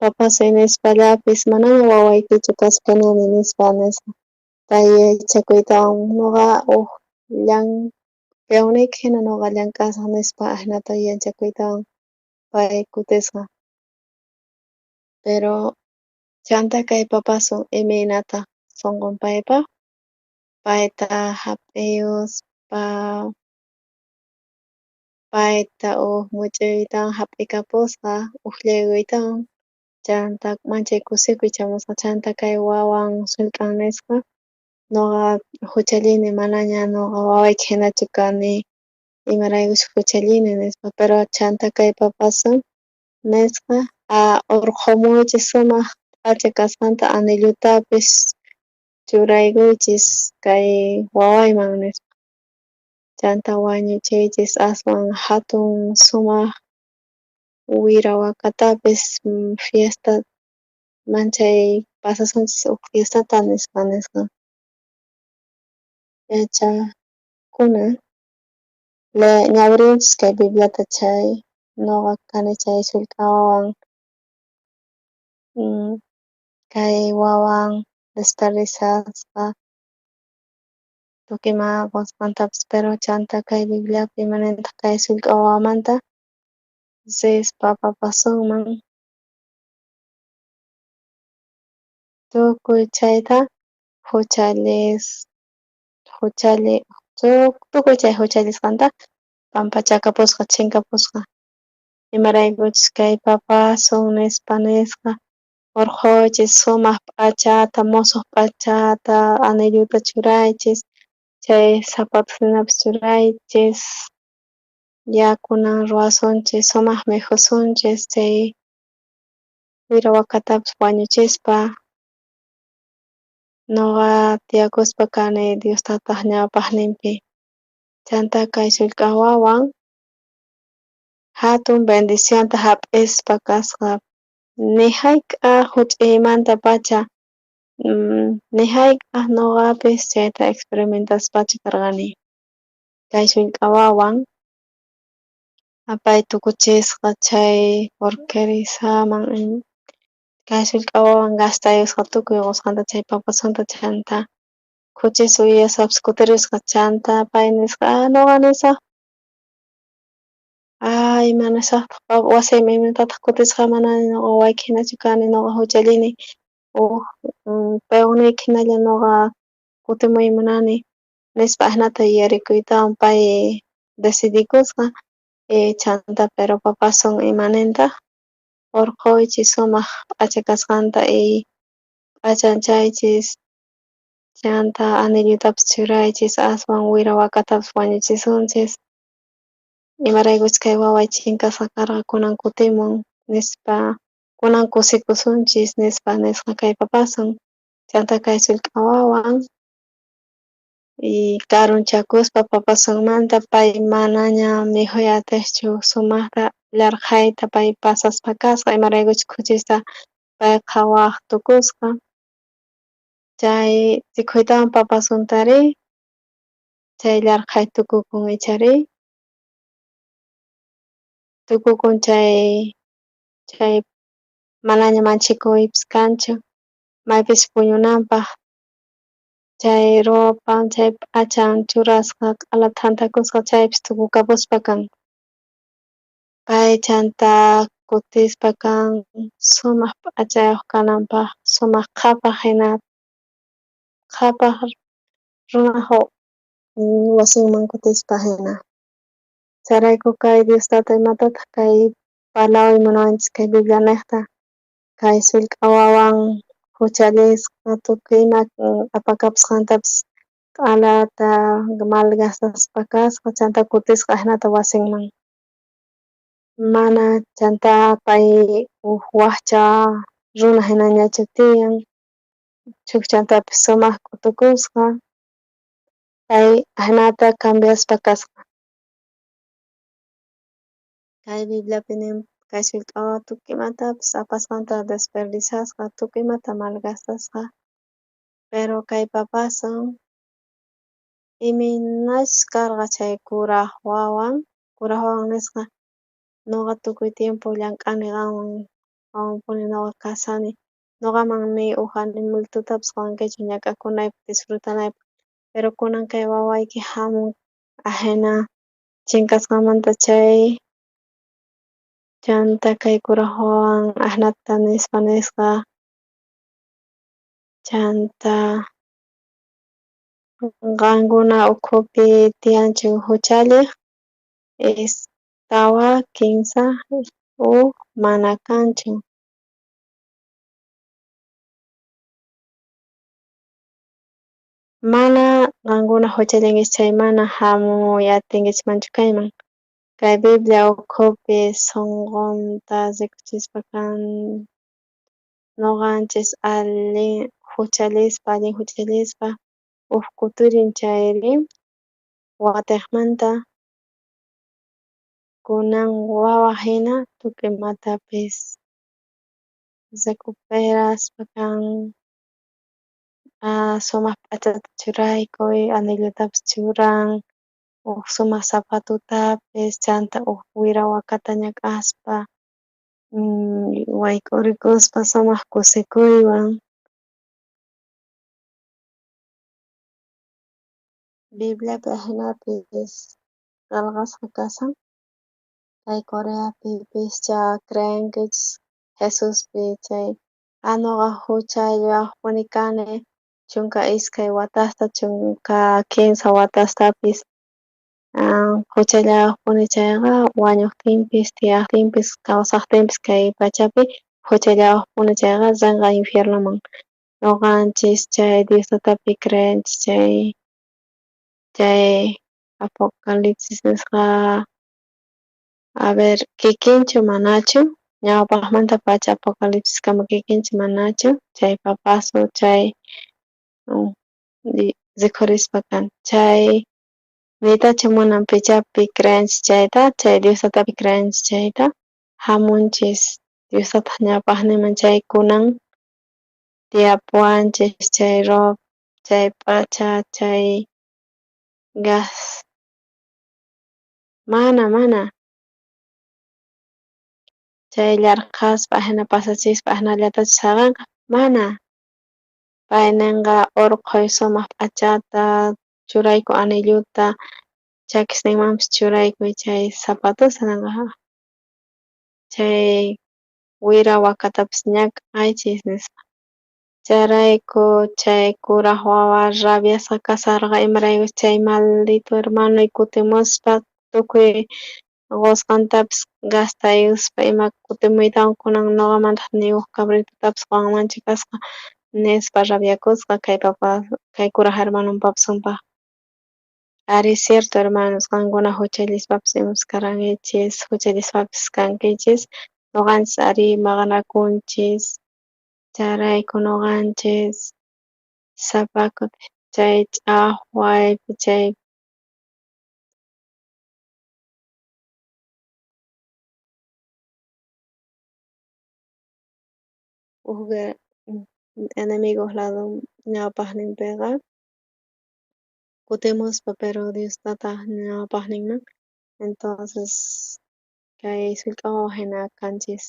papasuy nispallapis manaña wawaykichu kaspa nini nispa nisqa? Kay yuyaychakuytawan noqa uj peonniyki jina noqa llank'asaj nispa, ajinata yuyaychakuytawan pay kutisqa. Pero chanta kay papasun imaynataj sonqon paypaj? Payta jap'iyuspa, payta uj much'iytawan jap'ikapusqa, ujllaykuytawan, chanta manchay kusikuy chamusqa. Chanta kay wawan sullk'an nisqa noqa juchallini, manaña noqa wawayki jinachu kani, imaraykuchus juchallini nispa. Pero chanta kay papasun nisqa orqhomuychis sumaj p'acha kasqanta, anillutapis churaykuychis kay wawayman nispa. Chanta wañuchiychis aswan jatun sumaj wira wakatapis, fiesta manchay pasasunchis uj fiestata nispa nisqa. Yachakuna ñawirinchis kay Bibliata chay noqa kani chay sullk'a wawan, kay wawan desperdiciasqa tukuy ima qosqantapis, pero chanta kay Bibliapi imanintaq kay sullk'a wawamanta rispa papasunman tukuy chayta juchallis juchalli tukuy chay juchallisqanta pampachakapusqa, chinkapusqa, imaraykuchus kay papasun nispa nisqa orqhoychis sumaj p'achata, mosoj p'achata, anilluta churaychis, chay zapatusninapis churaychis, ya kunan ruwasunchis sumaj mikhusunchis chay wira wakatapis wañuchispa. Noqa tiyakuspa kani Dios tataj ñawpajninpi. Chanta kay sullk'a wawan jatun bendicionta jap'ispa kasqa, ni jayk'aj juch'uymantapacha ni jayk'aj noqapis chayta experimentaspachu karqani. Kay sullk'a wawan pay tukuchisqa chay porquerizaman, kay sullk'a wawan gastayusqa tukuy qosqanta chay papasunta, chanta khuchis uyaspapis kutirisqa. Chanta pay nisqa noqa nisaj ima nisajtaj wasiyman, imaynatataq kutisqa, mana noqa wawayki jinachu kani, noqa juchallini, uj peonniyki jinalla noqa kutimuy munani nispa. Ajinata yuyarikuytawan pay decidikusqa. Chanta pero papasun imanintaj orqhoychis sumaj p'acha kasqanta y p'achanchaychis, chanta anillutapis churaychis, aswan wira wakatapis wañuchisunchis, imaraykuchus kay waway chinkasqa karqa kunan kutimun nispa, kunan kusikusunchis nispa nisqa kay papasun. Chanta kay sullk'a wawan y karunchakuspa papasunmanta pay manaña mikhuy atejchu sumajta, yarqhayta pay pasaspa kasqa, imaraykuchus khuchista Payqa waj tukusqa. Chay rikhuytawan papasuntari chay llarqhay tukukun ichari tukukun chay manaña manchikuypis kanchu maypis puñunanpaj chay ropan chay p'achan churasqa q'ala thantakusqa chaypis tukukapuspa kan. Pay chanta kutispa kan sumaq p'achayuq kananpaj sumaq qhapaj hina qhapaj runaj wasinman kutispa hina. Chayrayku kay Dios tata imatataq kay parlaway munawanchis kay Biblia niqta kay sullk'a wawan juchallisqa tukuy ima apakapusqantapis q'alata malgastaspa kasqa chanta kutisqa ajinata wasinman. Mana chanta pay uj wajcha runa hinañachu tiyan chujchantapis sumaq k'utukusqa pay ajinata cambiaspa kasqa. Kay Bibliapi nin kay sullk'a wawa tukuy imatapis apasqanta desperdiciasqa tukuy imata malgastasqa pero kay papasun imaynachus karqa chay kuraj wawan nisqa nuqa tukuy tiempo llank'ani qanwan qanwanpuni nuqa kasani nuqaman ni uj animalitutapis quwankichu ñak'akunaypaj disfrutanaypaj pero kunan kay wawayki jamun ajina chinkasqanmanta chay chanta kay kuraj wawan ajinata nispa nisqa chanta qankuna ukhupi tiyanchu juchallej 4, 3, 1 mana kanchu. Mana qankuna juchallinkichis chay mana jamuy atinkichismanchu kayman. Kay Biblia ukhupi sunqunta rikuchispa kan nuqanchis allin juchallispa allin juchallispa uj kutirin chayri watiqmanta kunan wawa hina tukuy imatapis recuperaspa kan sumaq p'achata churaykuy anillutapis churan uj sumaq zapatutapis chanta uj wira wakata ñak'aspa wayk'urikuspa sumaq kusikuywan. Bibliapi ajinapis qillqasqa kashan kay Coreapi pischa creenkichis Jesuspi chay nuqa juchayuqpuni kani 12 watasta 13 watastapis juchallawaqpuni chayqa wañuqtinpis tiyaqtinpis kawsaqtinpis kay pachapi juchallawaqpuni chayqa rinqa infiernoman. Nuqanchis chay Dios tatapi creenchis chay Apocalipsis nisqa a ver kikinchu manachu ñawpaqmantapacha Apocalipsiskama kikinchu manachu chay papasu chay rikhurispa kan chay niytachu munan pichapi creenchis chayta chay Dios tatapi creenchis chayta jamunchis Dios tataq ñawpaqninman chay kunan tiyapuwanchis chay ropa chay p'acha chay gas mana mana chay llarqhaspa ajina pasachispa ajinallatachu saqenqa mana pay ninqa urqhuy sumaq p'achata churayku anilluta chakisninmanpis churaykuy chay zapatusta ninqa chay wira wakatapis ñak'aychis nispa. Chayrayku chay kuraj wawa rabiasqa kasarqa imaraykuchus chay maldito hermanoy kutimuspa tukuy qusqantapis gastayuspa ima kutimuytawan kunan nuqamantaq ni uj cabritutapis quwanmanchu kasqa nispa rabiakusqa kay papa kay kuraj hermanon papasunpaj. Ari cierto hermanos qankuna juchallispapis imapis karankichis juchallispapis kankichis nuqanchis ari maqanakunchis chayrayku nuqanchis sapa kuti chay ch'aqwaypi chay Uj enemigoj lado ñawpajninpeqa kutimuspa, pero Dios tataj ñawpajninman. Entonces kay sullk'a wawa jina kanchis.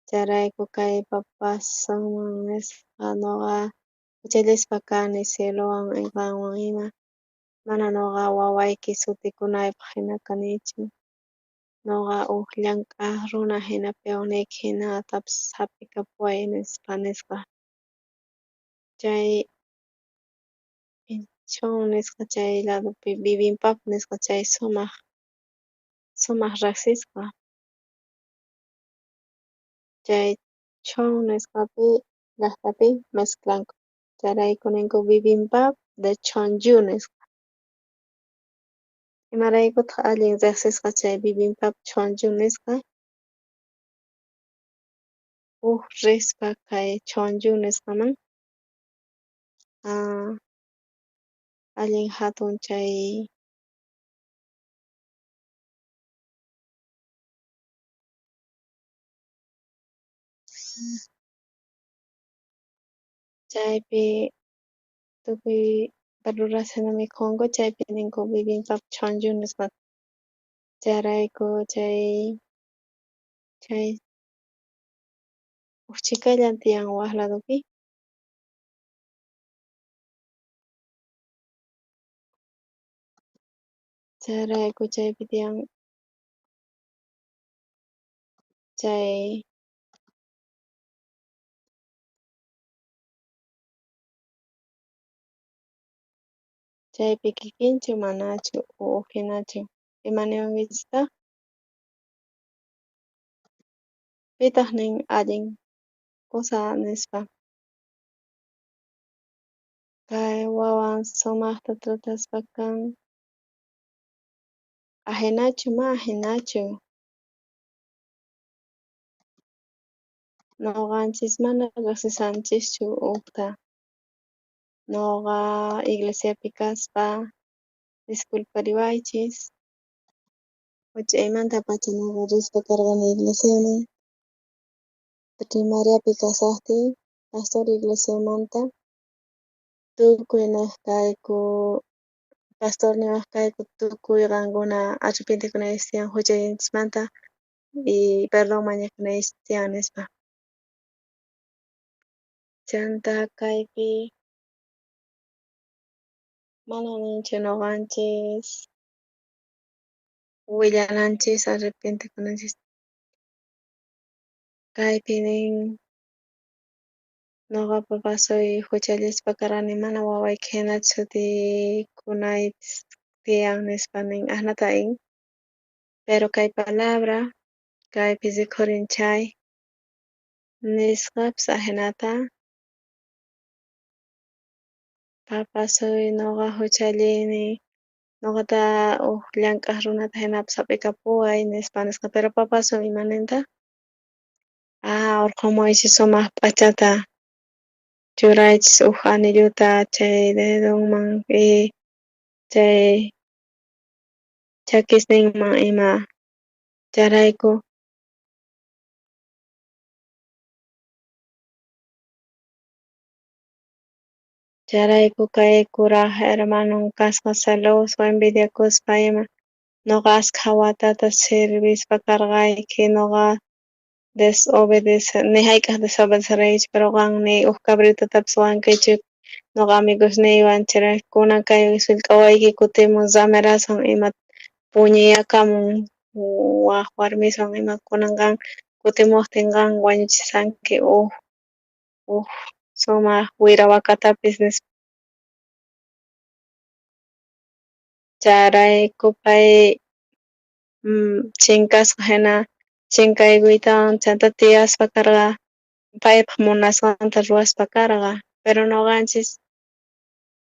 Chayrayku kay papasunman nisqa nuqa juchallispa kani cielowan qanwan ima. Mana nuqa wawayki sutikunaypaj jina kanichu. Nuqa uj llank'aj runa jina peonniyki jinatapis jap'ikapuway nispa nisqa. Chay Incheon nisqa chay ladopi bibimbap nisqa chay sumaq sumaq riqsisqa. Chay Chon nisqapi llaqtapi mezclanku. Chayrayku ninku bibimbap de Cheongju nisqa. Imaraykutaq allin riqsisqa chay bibimbap Cheongju nisqa? Uj rispa kay Cheongju nisqaman allin hatun chay chaypi tukuy verduras jina mikhunku chaypi ninku bibimbap Cheongju nisqa. Chayrayku chay chay uj chhikallan tiyan waq ladopi. Chayrayku chaypi tiyan chay chaypi kikinchu manachu uj jinachu. Imaniwankichistaq? Pitaq nin allin kusa nispa. Kay wawan sumaqta trataspa kan. Ajinachu ma ajinachu. Nuqanchis mana riqsisanchischu ujta. Nuqa iglesiapi kaspa disculpariwaychis. Huch'uymantapacha nuqa rispa karqani iglesiaman. Primariapi kashaqtiy pastor iglesiamanta tukuy niq kayku pastor niwaq kayku tukuy qankuna arrepentikunaychis tiyan huchaykinchismanta y perdón mañakunaychis tiyan nispa. Chanta kaypi mana ninchu nuqanchis willananchis arrepentikunanchis. Kaypi nin nuqa papasuy huchallispa karqani mana wawayki hinachu sutikunaypis tiyan nispa nin ajnata in. Pero kay palabra kaypi rikhurin chay nisqapis ajinata papasuy nuqa huchallini nuqata uj llank'aj runata hinapis hap'ikapuway nispa nisqa pero papasu imanintaq? Urqhumuychis sumaq p'achata churaychis uj anilluta chay dedonman y chay chakisninman ima chayrayku chayrayku kay kuraj hermanon kasqa celoso envidiakuspa ima nuqa askha watata sirvispa karqayki nuqa desobedece ni hayk'aj desobedecerqaykichu pero qan ni uj cabritotapis quwankichu nuqa amigosniywan chayrayku kunan kay sullk'a wawayki kutimun rameraswan ima puñuyakamun waq warmiswan ima kunan qan kutimuqtin qan wañuchisanki uj uj sumaq wira wakatapis nispa. Chayrayku pay chinkasqa hina chinkaykuytawan chanta tiyaspa karqa paypaq munasqanta ruwaspa karqa pero nuqanchis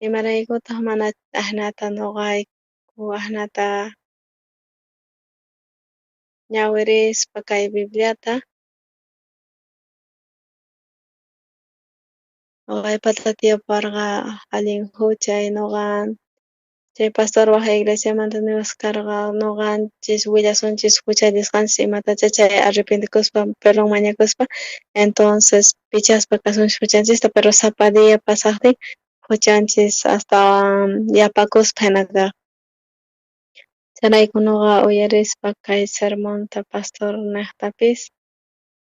imaraykutaq mana ajnata nuqayku ajnata ñawirispa kay Bibliata Nuqaypata tiyapuwarqa allin huchay nuqa Chay pastor waj iglesiamanta niwasqa karqa noqanchis willasunchis huchallisqanchis imatachá chay arrepentikuspa perdón mañakuspa, entonces pichaspa kasunchis huchanchista, pero sapa día pasaqtin huchanchis astawan yapakuspa hina kaq. Chayrayku nuqa uyarispa kay sermonta pastor niqtapis,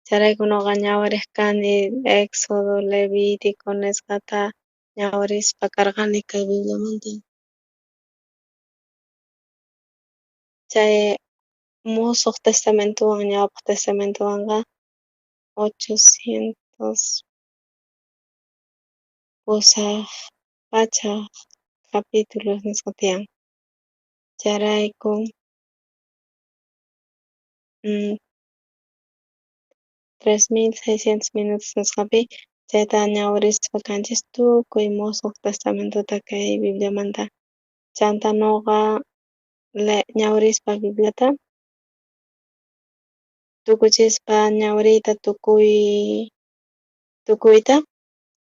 chayrayku nuqa ñawiriq kani Éxodo, Levítico nisqata ñawirispa karqani kay Bibliamanta. Chay Musuq Testamentowan Ñawpaq Testamentowanqa 808 capítulos nisqa tiyan. Chayrayku 3600 minutos nisqapi chayta ñawirispa kanchis tukuy Musuq Testamentota kay Bibliamanta. Chanta nuqa ñawirispa Bibliata tukuchispa ñawiriyta tukuyta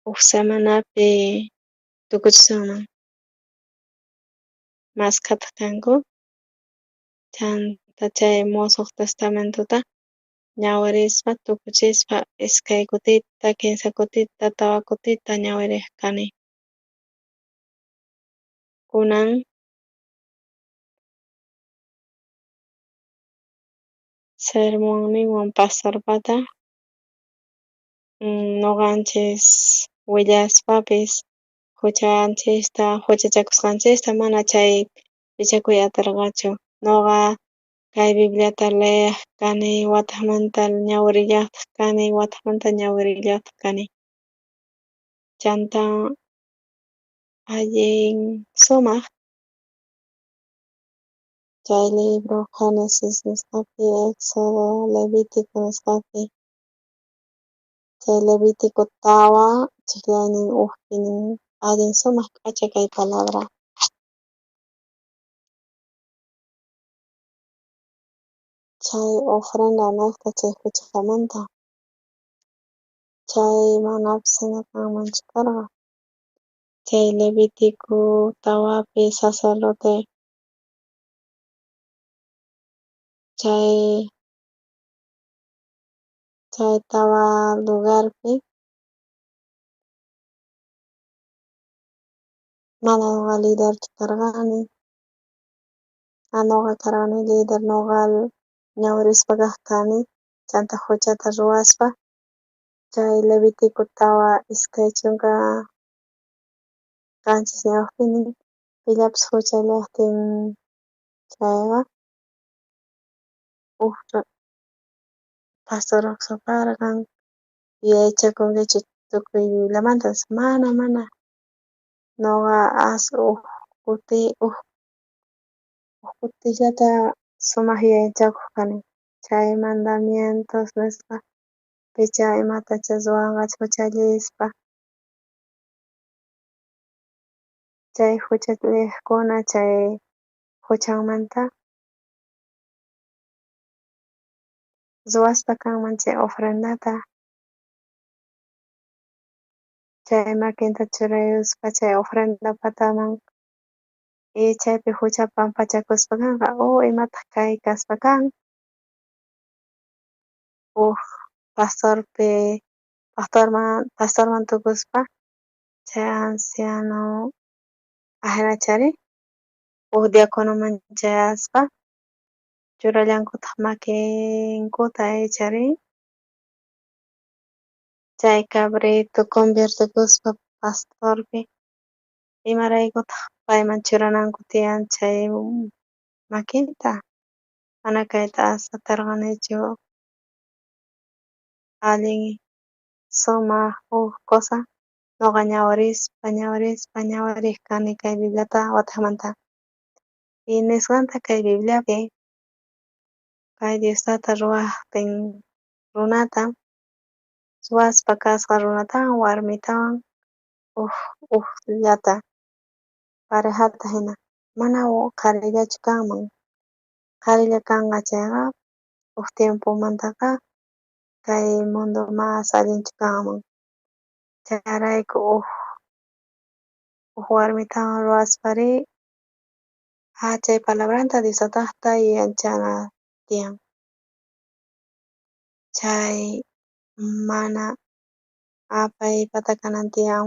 uj semanapi tukuchisunman. Maskhataq kanku chanta chay Musuq Testamentota ñawirispa tukuchispa iskay kutita, kinsa kutita, tawa kutita ñawiriq kani. Kunan sermonninwan pastorpata nuqanchis willaspapis huchanchista huchachakusqanchista mana chay pichakuy atirqachu. Nuqa kay Bibliata leeq kani wataqmanta ñawirillaqtaq kani, wataqmanta ñawirillaqtaq kani. Chanta allin sumaq chay libro Génesis nisqapi, Éxodo, Levítico nisqapi. Chay Levítico tawa ch'iqllaynin ujpi nin allin sumaq k'acha kay palabra. Chay ofrenda niqta chay huchamanta chay manapis hina kanmanchu karqa. Chay Levítico tawapi sacerdote chay tawa lugarpi mana nuqa liderchu karqani. Nuqa karqani lider, nuqa ñawirispa kaq kani, chanta huchata ruwaspa chay Levítico tawa 27 ñawpaqpi nin pillapis huchallaqtin chayqa uj pastor uqsuparqan yuyaychakunkichu tukuy Bibliamanta nispa. Mana, mana. Nuqa as uj kuti uj kutillata sumaq yuyaychakuq kani chay mandamientos nisqa picha imatacha ruwanqa huchallispa chay huchalliqkuna chay huchanmanta ruwaspa kanman chay ofrendata chay makinta churayuspa chay ofrenda pataman y chaypi hucha pampachakuspa kanqa imataq kay kaspa kan uj pastorpi pastorman tukuspa chay anciano ajinachari uj diaconoman chayaspa churallankutaq makinkuta ichari chay cabrito conviertekuspa pastorpi imaraykutaq payman churananku tiyan chay makinta mana kayta atarqanichu allin sumaq uj cosa nuqa ñawirispa ñawirispa ñawiriq kani kay Bibliata wataqmanta y nisqanta kay Bibliapi kay Dios tata ruwaqtin runata ruwaspa kasqa runatawan warmitawan uj ujllata parejata hina mana qharillachu kanman qharilla kanqa chayqa uj tiempomantaqa kay mundo mas allinchu kanman chayrayku uj warmitawan ruwaspari. Chay palabranta Dios tatajta yuyanchana tiyan. Chay mana paypata kanan tiyan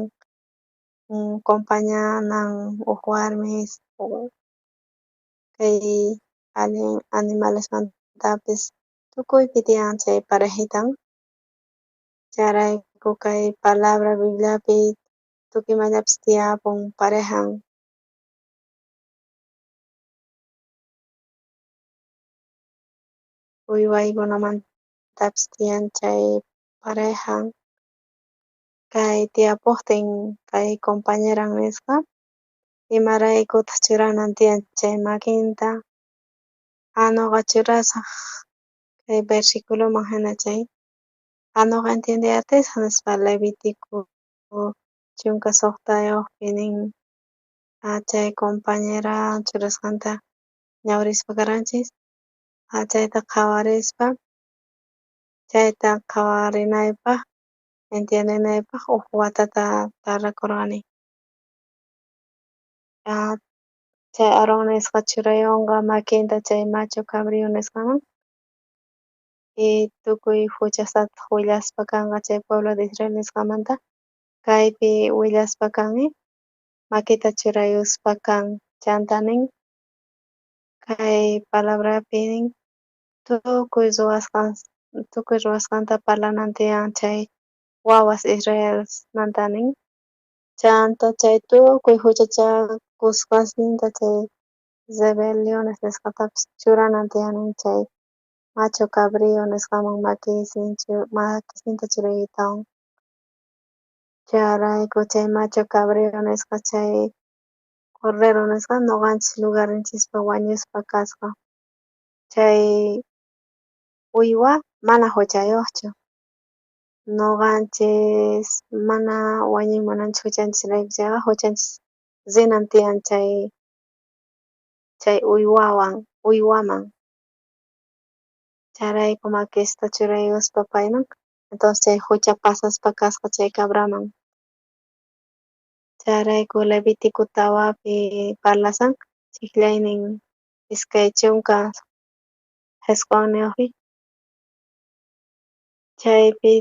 compañanan uj warmis kay allin animalesmantapis tukuypi tiyan chay parejitan. Chayrayku kay palabra Bibliapi tukuy imallapis tiyapun parejan. Uywaykunamantapis tiyan chay parejan. Kay tiyapojtin kay compañeran nisqa, imaraykutaj churanan tiyan chay makinta. Noqa churasaj kay versiculoman jina chay. Noqa entiendey atisaj nispa Levítico 16 nin chay compañera churasqanta ñawrispa karanchis. Chayta qhawarispa, chayta qhawarinaypaj, entiendenaypaj uj watata tardakorqani. Chay Aarón nisqa churayonqa makinta chay macho cabrío nisqaman y tukuy juchastataj willaspa kanqa chay pueblo de Israel nisqamanta. Kaypi willaspa kan makita churayuspa kan chanta nin kay palabrapi nin tukuy ruwasqanta parlanan tiyan chay wawas Israelmanta nin. Chanta chay tukuy juchachakusqasninta chay rebeliones nisqatapis churanan tiyan chay macho cabrío nisqaman makisninta churaytawan. Chayrayku chay macho cabrío nisqa chay cordero nisqa noqanchis lugarninchispi wañuspa kasqa. Chay uywa mana juchayojchu. Noqanchis mana wañuy munanchis juchanchisrayku chayqa juchanchis rinan tiyan chay uywaman. Chayrayku makista churayuspa payman, entonces chay jucha pasaspa kasqa chay cabraman. Chayrayku Levítico 4pi parlasan chijllaynin 29pi. Chaypi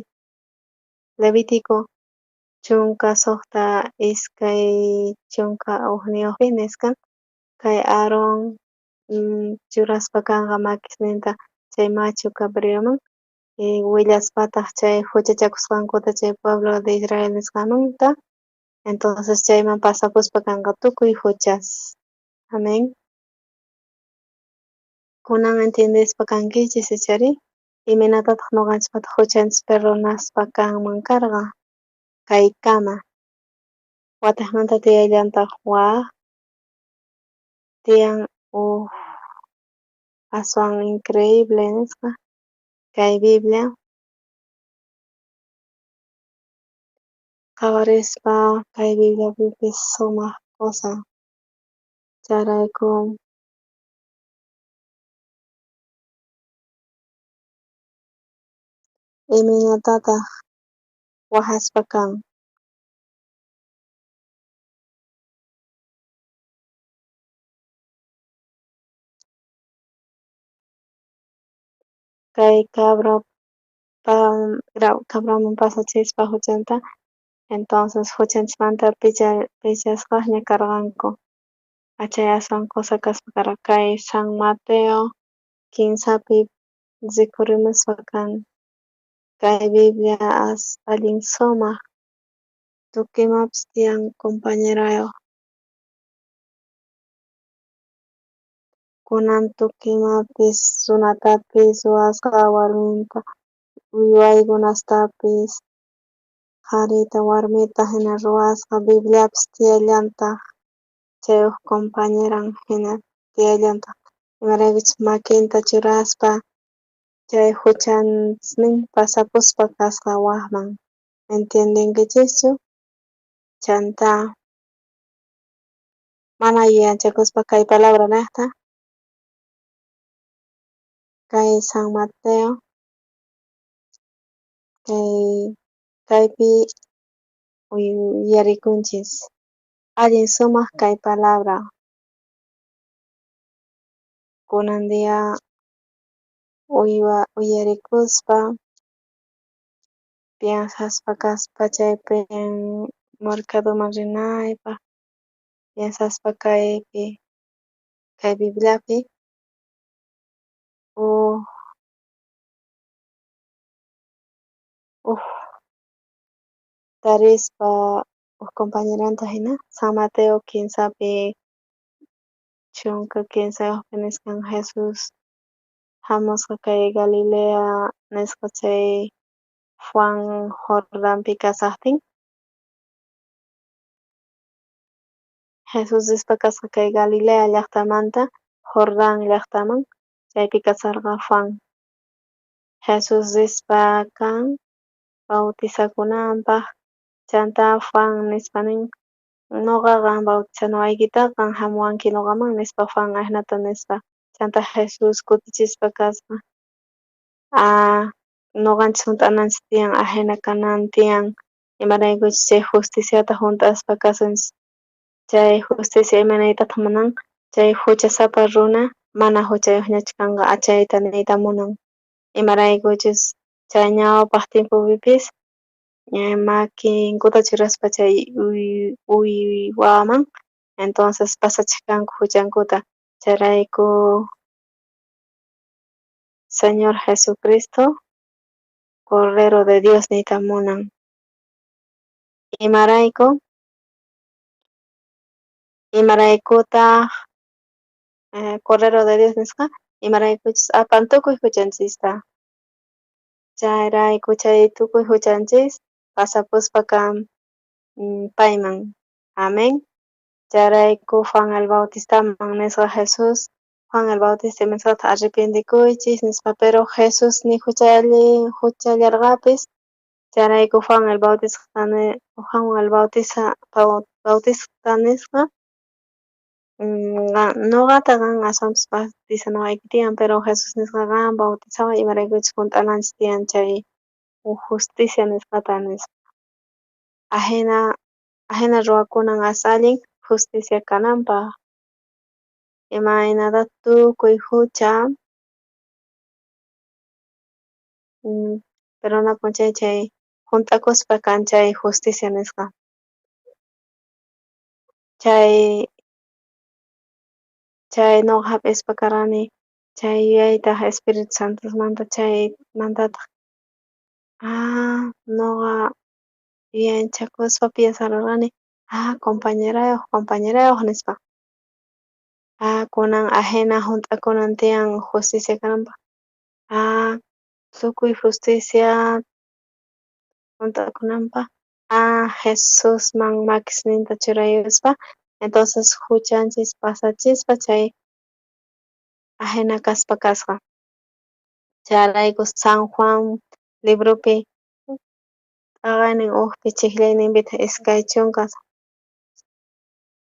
Levítico 16 21pi nisqa kay Aarón churaspa kanqa makisninta chay macho cabrioman willaspataj chay juchachakusqankuta chay pueblo de Israel nisqamanta. Entonces chayman pasapuspa kanqa tukuy juchas. Amén. Kunan entiendespa kankichis ichari imaynatataj noqanchispata juchanchis perdonaspa kanman karqa kaykama. Watejmanta tiyallantaj waj tiyan uj aswan increíble nisqa kay Biblia. Qhawarispa kay Bibliapipis sumaj cosa. Chayrayku imaynatataj wajaspa kan. Kay cabraman pasachispa juchanta, entonces juchanchismanta pichasqasña karqanku. Chay aswan cosa kaspa karqa kay San Mateo 15pi rikhurimuspa kan. Kay Biblia allin sumaj tukuy imapis tiyan compañerayoj. Kunan tukuy imapis runatapis ruwasqa warminta uywaykunastapis qharita warmita jina ruwasqa Bibliapis tiyallantaj chay uj compañeran jina tiyallantaj imaraykuchus makinta churaspa chay juchasnin pasapuspa kasqa wajman. ¿Entiendenkichischu? Chanta mana yuyanchakuspa kay palabra nejta kay San Mateo kaypi yuyarikunchis allin sumaj kay palabra. Kunan día uywa uyarikuspa piensaspa kaspa chaypi mercadoman rinaypaj, piensaspa kaypi kay Bibliapi uj uj tarispa uj compañeranta jina San Mateo kinsapi 13 nisqan Jesús jamusqa kay Galilea nisqa chay Juan Jordanpi kasajtin. Jesús rispa kasqa kay Galilea llajtamanta Jordán llajtaman, chaypi kasarqa Juan. Jesús rispa kan bautizakunanpaj, chantá Juan nispa nin, noqa qan bautizanawaykita qan jamuwanki noqaman nispa Juan ajinata nispa. Chantá Jesús kutichispa kasqa, ah, noqanchis junt'ananchis tiyan, ajina kanan tiyan, imaraykuchus chay justiciata junt'aspa kasunchis. Chay justicia imanaytataq munan, chay juchasapa runa mana juchayojñachu kanqa, achayta niyta munan. Imaraykuchus chay ñawpaj tiempopipis makinkuta churaspa chay uywaman, entonces pasachej kanku juchankuta. Chayrayku Señor Jesucristo Cordero de Dios niyta munan. Imarayku? Imaraykutaj Cordero de Dios nisqa? Imaraykuchus apan tukuy juchanchista. Chayrayku chay tukuy juchanchis pasapuspa kan payman. Amén. Chayrayku Juan el Bautistaman nisqa Jesús, Juan el Bautista nisqata arrepientikuychis nisqa, pero Jesús ni juchallarqapis. Chayrayku Juan el Bautista Juan el Bautista Bautista nisqa, noqata qan aswanpis bautizanawayki tiyan, pero Jesús nisqa qan bautizaway imaraykuchus junt'ananchis tiyan chay justicia nisqata nispa. Ajina ajina ruwakunan as allin justicia kananpaj. Imaynata tukuy jucha perdonapun chay chay junt'akuspa kan chay justicia nisqa. Chay chay noqa jap'ispa karani chay yuyaytaj Espíritu Santomanta chaymantataj noqa yuyaychakuspa piensararqani, ah, compañerayoj compañerayoj nispa. Ah, kunan ajina junt'akunan tiyan justicia kananpaj. Ah, tukuy justicia junt'akunanpaj, ah, Jesusman makisninta churayuspa, entonces juchanchis pasachispa chay ajina kaspa kasqa. Chayrayku San Juan libropi t'aqaynin ujpi chijllayninpitaq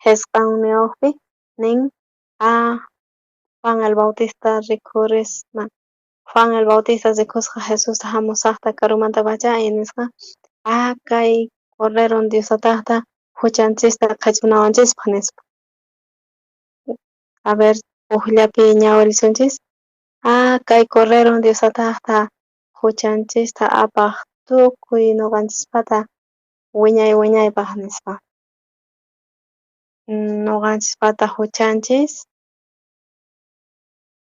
29 ujpi nin, ah, Juan el Bautista rikhurisma, Juan el Bautista rikusqa Jesusta jamusajta karumantapacha y nisqa, ah, kay Corderon Dios Tatajta juchanchista qhechunawanchispaj nispa. A ver, ujllapi ñawirisunchis. Ah, kay Corderon Dios Tatajta juchanchista apaj tukuy noqanchispata wiñay wiñaypaj nispa. Noqanchispata juchanchis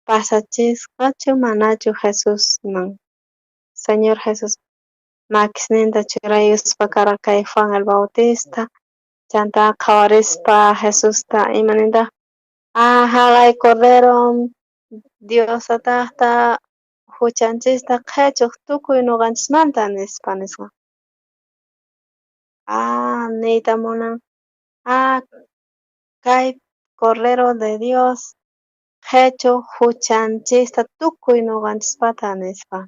pasachisqachu manachu Jesusman. Señor Jesús makisninta churayuspa karqa kay Juan el Bautista, chantá qhawarispa Jesusta imanintaj, ah, jaqay Cordero Dios Tatajta juchanchista qhechuj tukuy noqanchismanta nispa nisqa. Ah, niyta munan, ah, kay Cordero de Dios qhechuj juchanchista tukuy noqanchispata nispa.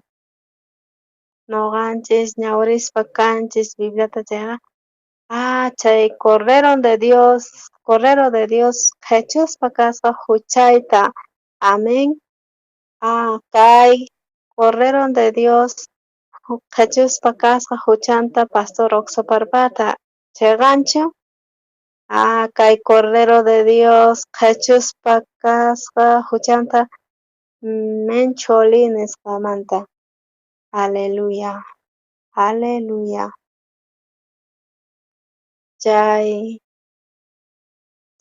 Noqanchis ñawirispa kanchis Bibliata chayqa, ah, chay Cordero de Dios, Cordero de Dios qhechuspa kasqa juchayta. Amén. Ah, kay Cordero de Dios qhechuspa kasqa juchanta Pastor Oxoparpata. Chayqanchu? Ah, kay Cordero de Dios qhechuspa Kasqa huchanta Mencholi nisqamanta. Aleluya, aleluya. Chay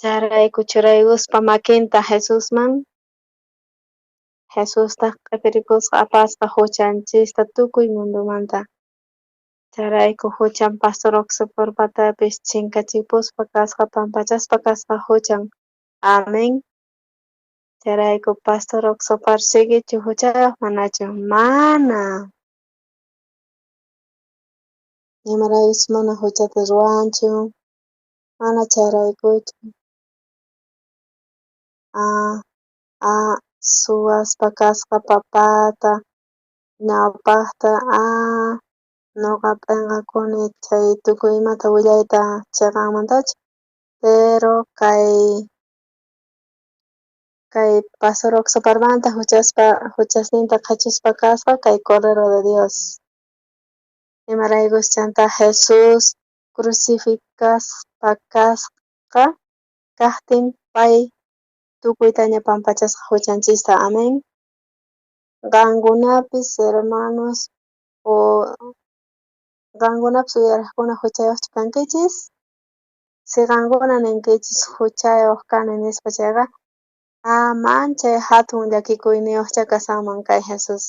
chayrayku churaykuspa makinta Jesusman, Jesustaq q'ipirikusqa apasqa huchanchista tukuy mundomanta. Chayrayku huchan Pastor Oxoparpatapis chinkachipuspa kasqa, pampachaspa kasqa huchan. Amén. Chayrayku Pastor Oxopar siguichu huchayuq manachu? Mana. Imaraykuchus mana huchata ruwanchu, mana chayraykuchu. Suwaspa kasqa papata ñawpaqta nuqa p'inqakuni chay tukuy imata willayta chiqanmantachu, pero kay Pastor Oxoparmanta huchasninta qhechuspa kasqa kay Cordero de Dios. Imaraykus chanta Jesús crucificaspa kasqa kajtin pay tukuytaña pampachasqa huchanchista. Amén. Qankunapis hermanos o qankunapis uyariqkuna huchayuqchu kankichis? Si qankuna ninkichis huchayuq kani nispa chayqa, manchay hatun llakikuyniyuqcha kashanman kay Jesús.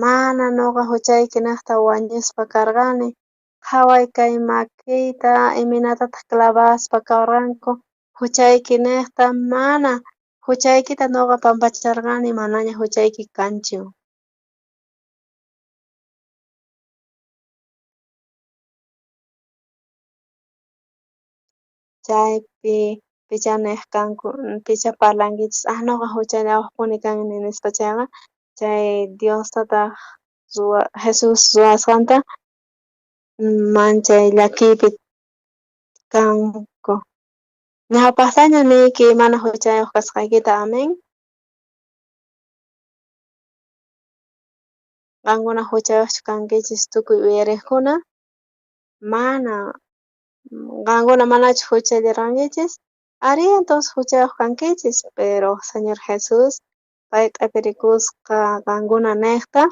Mana nuqa huchayki niqta wañuspa karqani, qhaway kay makiyta imaynatataq clavaspa kawarqanku huchayki niqta, mana huchaykita nuqa pampacharqani, manaña huchayki kanchu. Chaypi picha niq kanku, picha parlankichis, nuqa huchallawaqpuni kani nispa chayqa, chay Diostataq Jesús ruwasqanta manchay llakiypi kanku. Ñawpaqtaña niyki mana huchayuq kasqaykita, amén. Qankuna huchayuqchu kankichis tukuy uyariqkuna? Mana. Qankuna manachu huchallirqankichis? Arí, entonces huchayuq kankichis, pero Señor Jesús pay q'ipirikusqa qankuna niqta.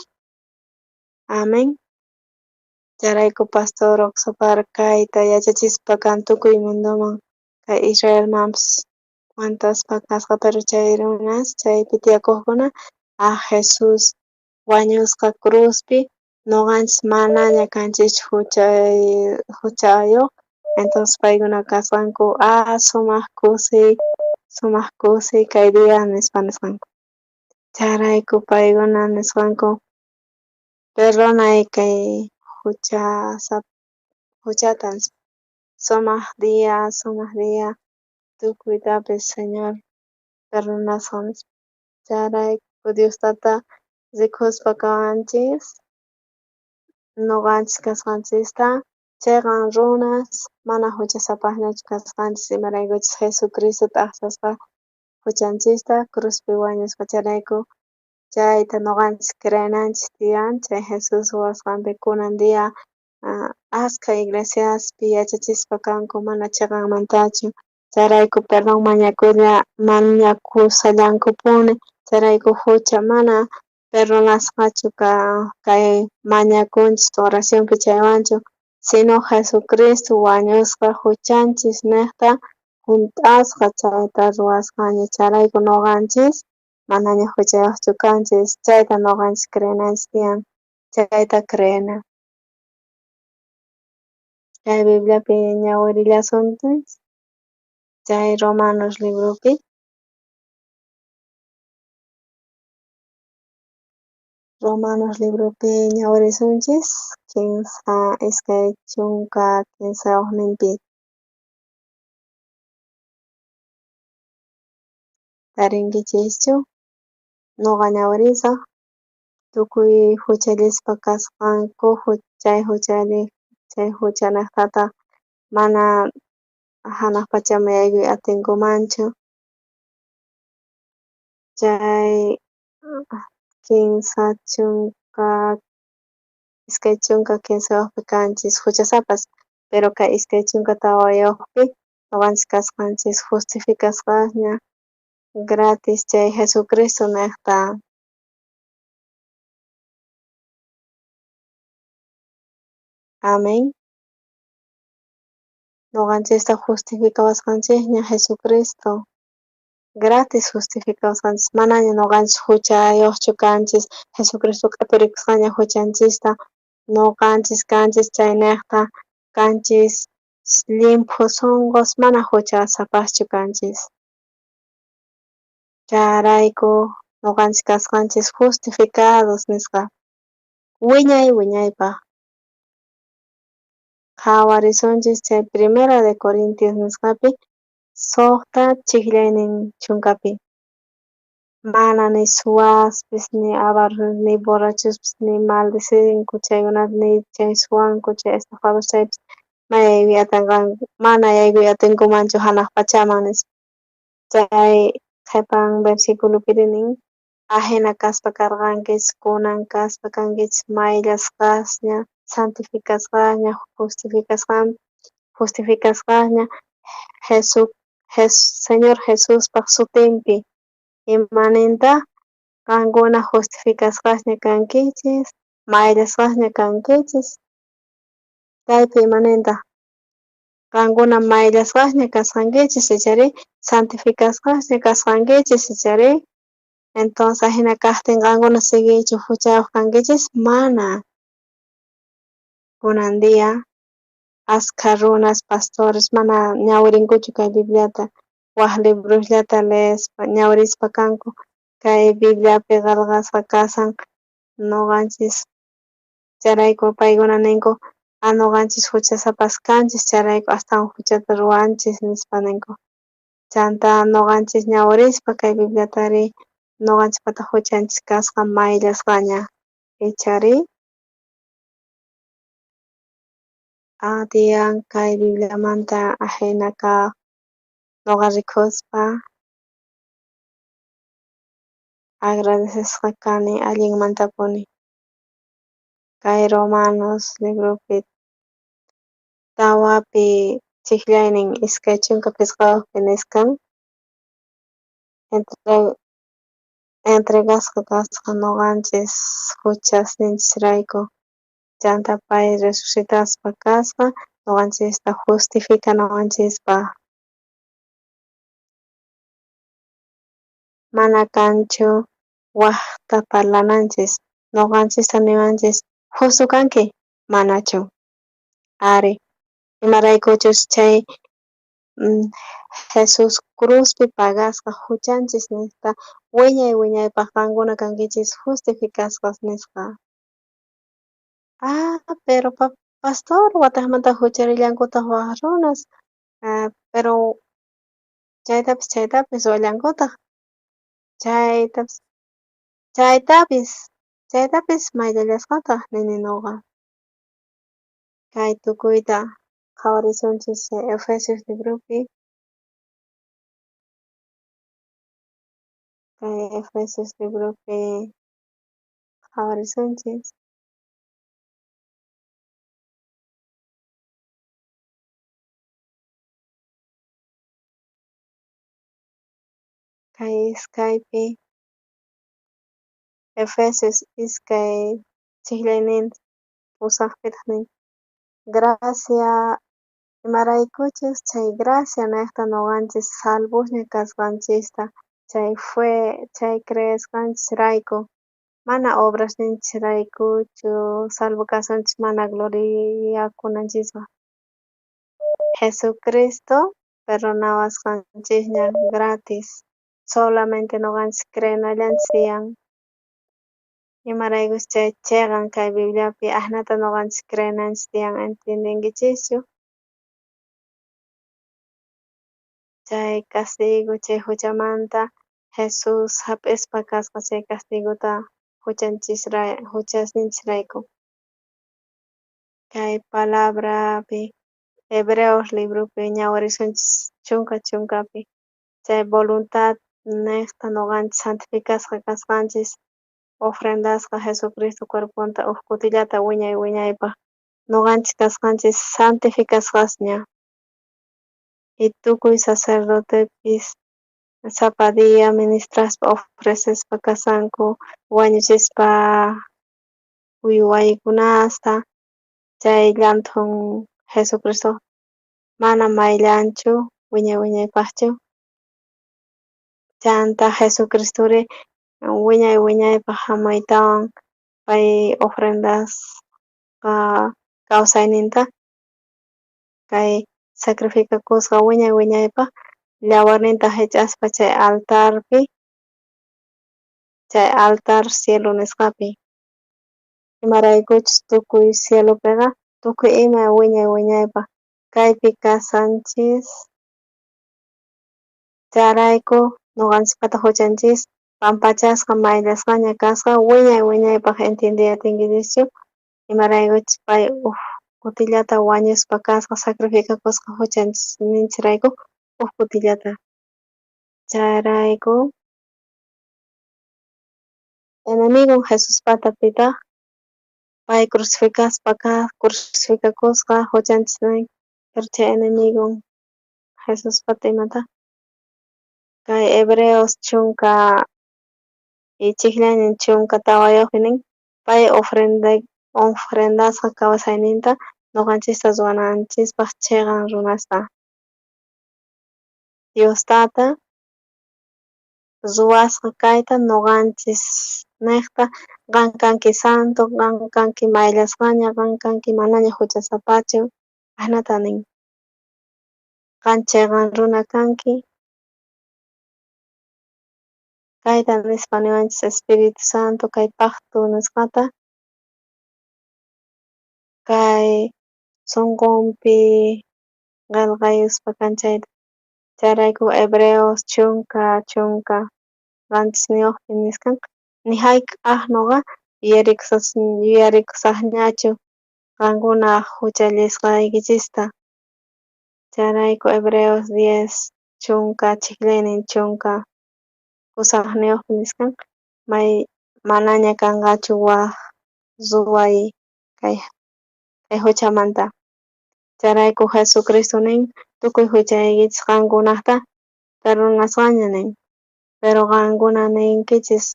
Amén. Chayrayku Pastor Oxopar kayta yachachispa kan tukuy mundoman, kay Israelmanpis cuentaspa kasqa, pero chay runas, chaypi tiyakuqkuna, Jesús wañusqa cruzpi, nuqanchis manaña kanchischu huchayuq, entonces paykuna kasqanku, sumaq kusiy, sumaq kusiy kay día nispa nisqanku. Chayrayku paykuna nisqanku, perdonay kay huchata, sumaq día, sumaq día, tukuytapis Señor perdonasqa nispa. Chayrayku Dios Tata rikuspa kawanchis, nuqanchis kasqanchista, chiqan runas, mana huchasapaqñachu kasqanchis, imaraykuchus Jesucristo t'aqsasqa huchanchista cruzpi wañusqa, chayrayku chayta nuqanchis creenanchis tiyan, chay Jesús ruwasqanpi kunan día askha iglesiaspi yachachispa kanku mana chiqanmantachu, chayrayku perdón mañakusallankupuni, chayrayku hucha mana perdonasqachu kay mañakunchis oracionpi chaywanchu, sino Jesucristo wañusqa huchanchis niqta junt'asqa chayta ruwasqaña, chayrayku nuqanchis manaña huchayuqchu kanchis, chayta nuqanchis creenanchis tiyan, chayta creena. Kay Bibliapi ñawirillasunchis, chay Romanos libropi. Romanos libropi ñawirisunchis, 23 Tarinkichischu? Nuqa ñawirisaq, tukuy huchallispa kasqanku, chay huchalli, chay huchanaqtataq mana hanaq pachaman yaykuy atinkumanchu. Chay 23 kanchis huchasapas, pero kay 24 nuqanchis kasqanchis justificasqasña. Gratis chay Jesucristo nejta. Amén. Noqanchista justificawasqanchejña Jesucristo. Gratis justificawasqanchis, manaña noqanchis huchayuqchu kanchis, Jesucristo q'ipirikusqaña huchanchista, noqanchis kanchis chaynejta kanchis llimphu sunqus, mana huchasapaschu kanchis. Chayrayku noqanchis kasqanchis justificados nisqa wiñay wiñaypaq. Qhawarisunchis chay Primera de Corintios nisqapi 6 chijllaynin chunkapi. Mana ni suwaspis, ni avaros, ni borrachospis, ni maldecinku chaykunata, ni chay suwanku, chay estafadores chaypis mana yaykuy atinkumanchu hanaq pachaman nispa. Chay qhipan versiculopiri nin, ajina kaspa karqankichis, kunan kaspa kankichis mayllasqasña, santificasqasña, justificasqasña, Señor Jesuspaj sutinpi. Imaninta qankuna justificasqasña kankichis, mayllasqasña kankichis. Kaypi imaninta qankuna mayllasqasña kasqankichis, ichari santificasqasña kasqankichis, ichari. Entonces ajina kajtin qankuna siguiychu huchayuq kankichis, mana. Kunan día askha runas, pastores mana ñawirinkuchu kay Bibliata, waj librosllata leespa ñawirispa kanku, kay Bibliapi qillqasqa kasan noqanchis, chayrayku paykuna ninku, noqanchis huchasapas kanchis, chayrayku astawan huchata ruwanchis nispa ninku. Chanta noqanchis ñawirispa kay Bibliatari noqanchispata huchanchis kasqa mayllasqaña, ichari. Tiyan kay Bibliamanta ajina kaq noqa rikuspa agradecesqa kani allinmantapuni. Kay Romanos libropi 4 chijllaynin 25 nisqan entregasqa kasqa noqanchis huchasninchisrayku, chanta pay resucitaspa kasqa noqanchista justificanawanchispaq. Mana kanchu wajta parlananchis, noqanchista niwanchis justo kanki, manachu. Ari, imaraykuchus chay Jesús cruzpi pagasqa huchanchis nispa wiñay wiñaypaq qankuna kankichis justificasqas nisqa. Pero pastor watejmanta hucharillankutaq waj runas, pero chaytapis ruwallankutaq, chaytapis mayllallasqataq nini noqa. Kay tukuyta qhawarisunchis Efesios libropi. Kay Efesios libropi qhawarisunchis. Kay iskaypi Efesios 2 chijllaynin 8pitaq nin, gracia imaraykuchus chay gracia nejta noqanchis salvosña kasqanchista, chay fue chay creesqanchisrayku, mana obrasninchisraykuchu salvo kasunchis, mana gloriakunanchispa. Jesucristo perdonawasqanchisña gratis, solamente noqanchis creenallanchis tiyan. Imaraykus chay cheqan kay Bibliapi ajnata noqanchis creenanchis tiyan, ¿entiendenkichischu? Chay castigo, chay huchamanta Jesús hap'ispa kasqa chay castigota huchasninchisrayku. Kay palabrapi Hebreos libropi ñawirisunchis 10 chay voluntad nejta noqanchis santificasqa kasqanchis, ofrendasqa Jesucristo cuerponta uj kutillata wiñay wiñaypaq, noqanchis kasqanchis santificasqasña. Y tukuy sacerdotepis Sapa día ministraspa ofrecespa kashanku wañuchispa uywaykunasta, chay llanthun Jesucristo mana mayllanchu wiñay wiñaypajchu. Chanta Jesucristori wiñay wiñaypaj jamuytawan pay ofrendasqa kawsayninta kay sacrificakusqa wiñay wiñaypaj llawarninta jich'aspa chay altarpi, chay altar cielo nisqapi, imaraykuchus tukuy cielopeqa tukuy ima wiñay wiñaypaj kaypi kashanchis. Chayrayku noqanchispata juchanchis pampachasqa mayllasqaña kasqa wiñay wiñaypaj. Entiendey atinkichischu imaraykuchus pay uj kutillata wañuspa kasqa sacrificakusqa juchanchisninchirayku uj kutillata. Chayrayku enemigon Jesuspata pitaj pay crucificaspa crucificakusqa juchanchisrayku, pero chay enemigon Jesuspata imata kay Hebreos chunka ichikllañin 14yojpi nin pay ofrendasqa kawsayninta noqanchista ruwananchispaj cheqan runasta. Dios Tata ruwasqa kayta noqanchis nejta qan kanki santo, qan kanki mayllasqaña, qan kanki manaña juchasapachu, ajinata nin. Qan cheqan runa kanki. Kayta nispa niwanchis Espíritu Santo kay pacto nisqata kay sonqonpi qelqayuspa kan chayta. Chayrayku Hebreos 17yojpi nisqan ni jayk'aj noqa yuyarikusajñachu qankunaj juchallisqaykichista. Chayrayku Hebreos 10 18 18yojpi nisqan may manaña kanqachu waj ruway kay juchamanta. Chayrayku Jesucristo nin tukuy juchaykichis qankunajta perdonasqaña nin. Pero qankuna ninkichis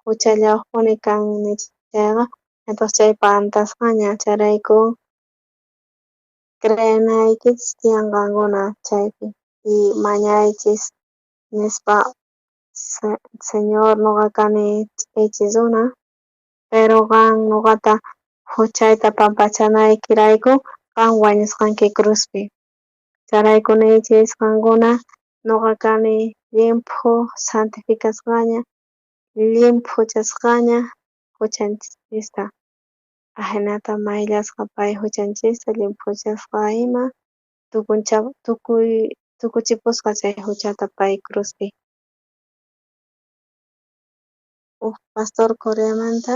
juchallawajpuni kani chayqa, entonces chay pantasqaña. Chayrayku creenaykichis tiyan qankuna chaypi y mañaychis nispa Señor noqa kani ch'ichi runa, pero qan noqata juchayta pampachanaykirayku qan wañusqanki cruzpi. Chayrayku niychis qankuna noqa kani llimphu santificasqaña, llimphuchasqaña juchanchista. Ajinata mayllasqa pay juchanchista llimphuchasqa ima tukuchipusqa chay juchata pay cruzpi. Uj pastor Coreamanta,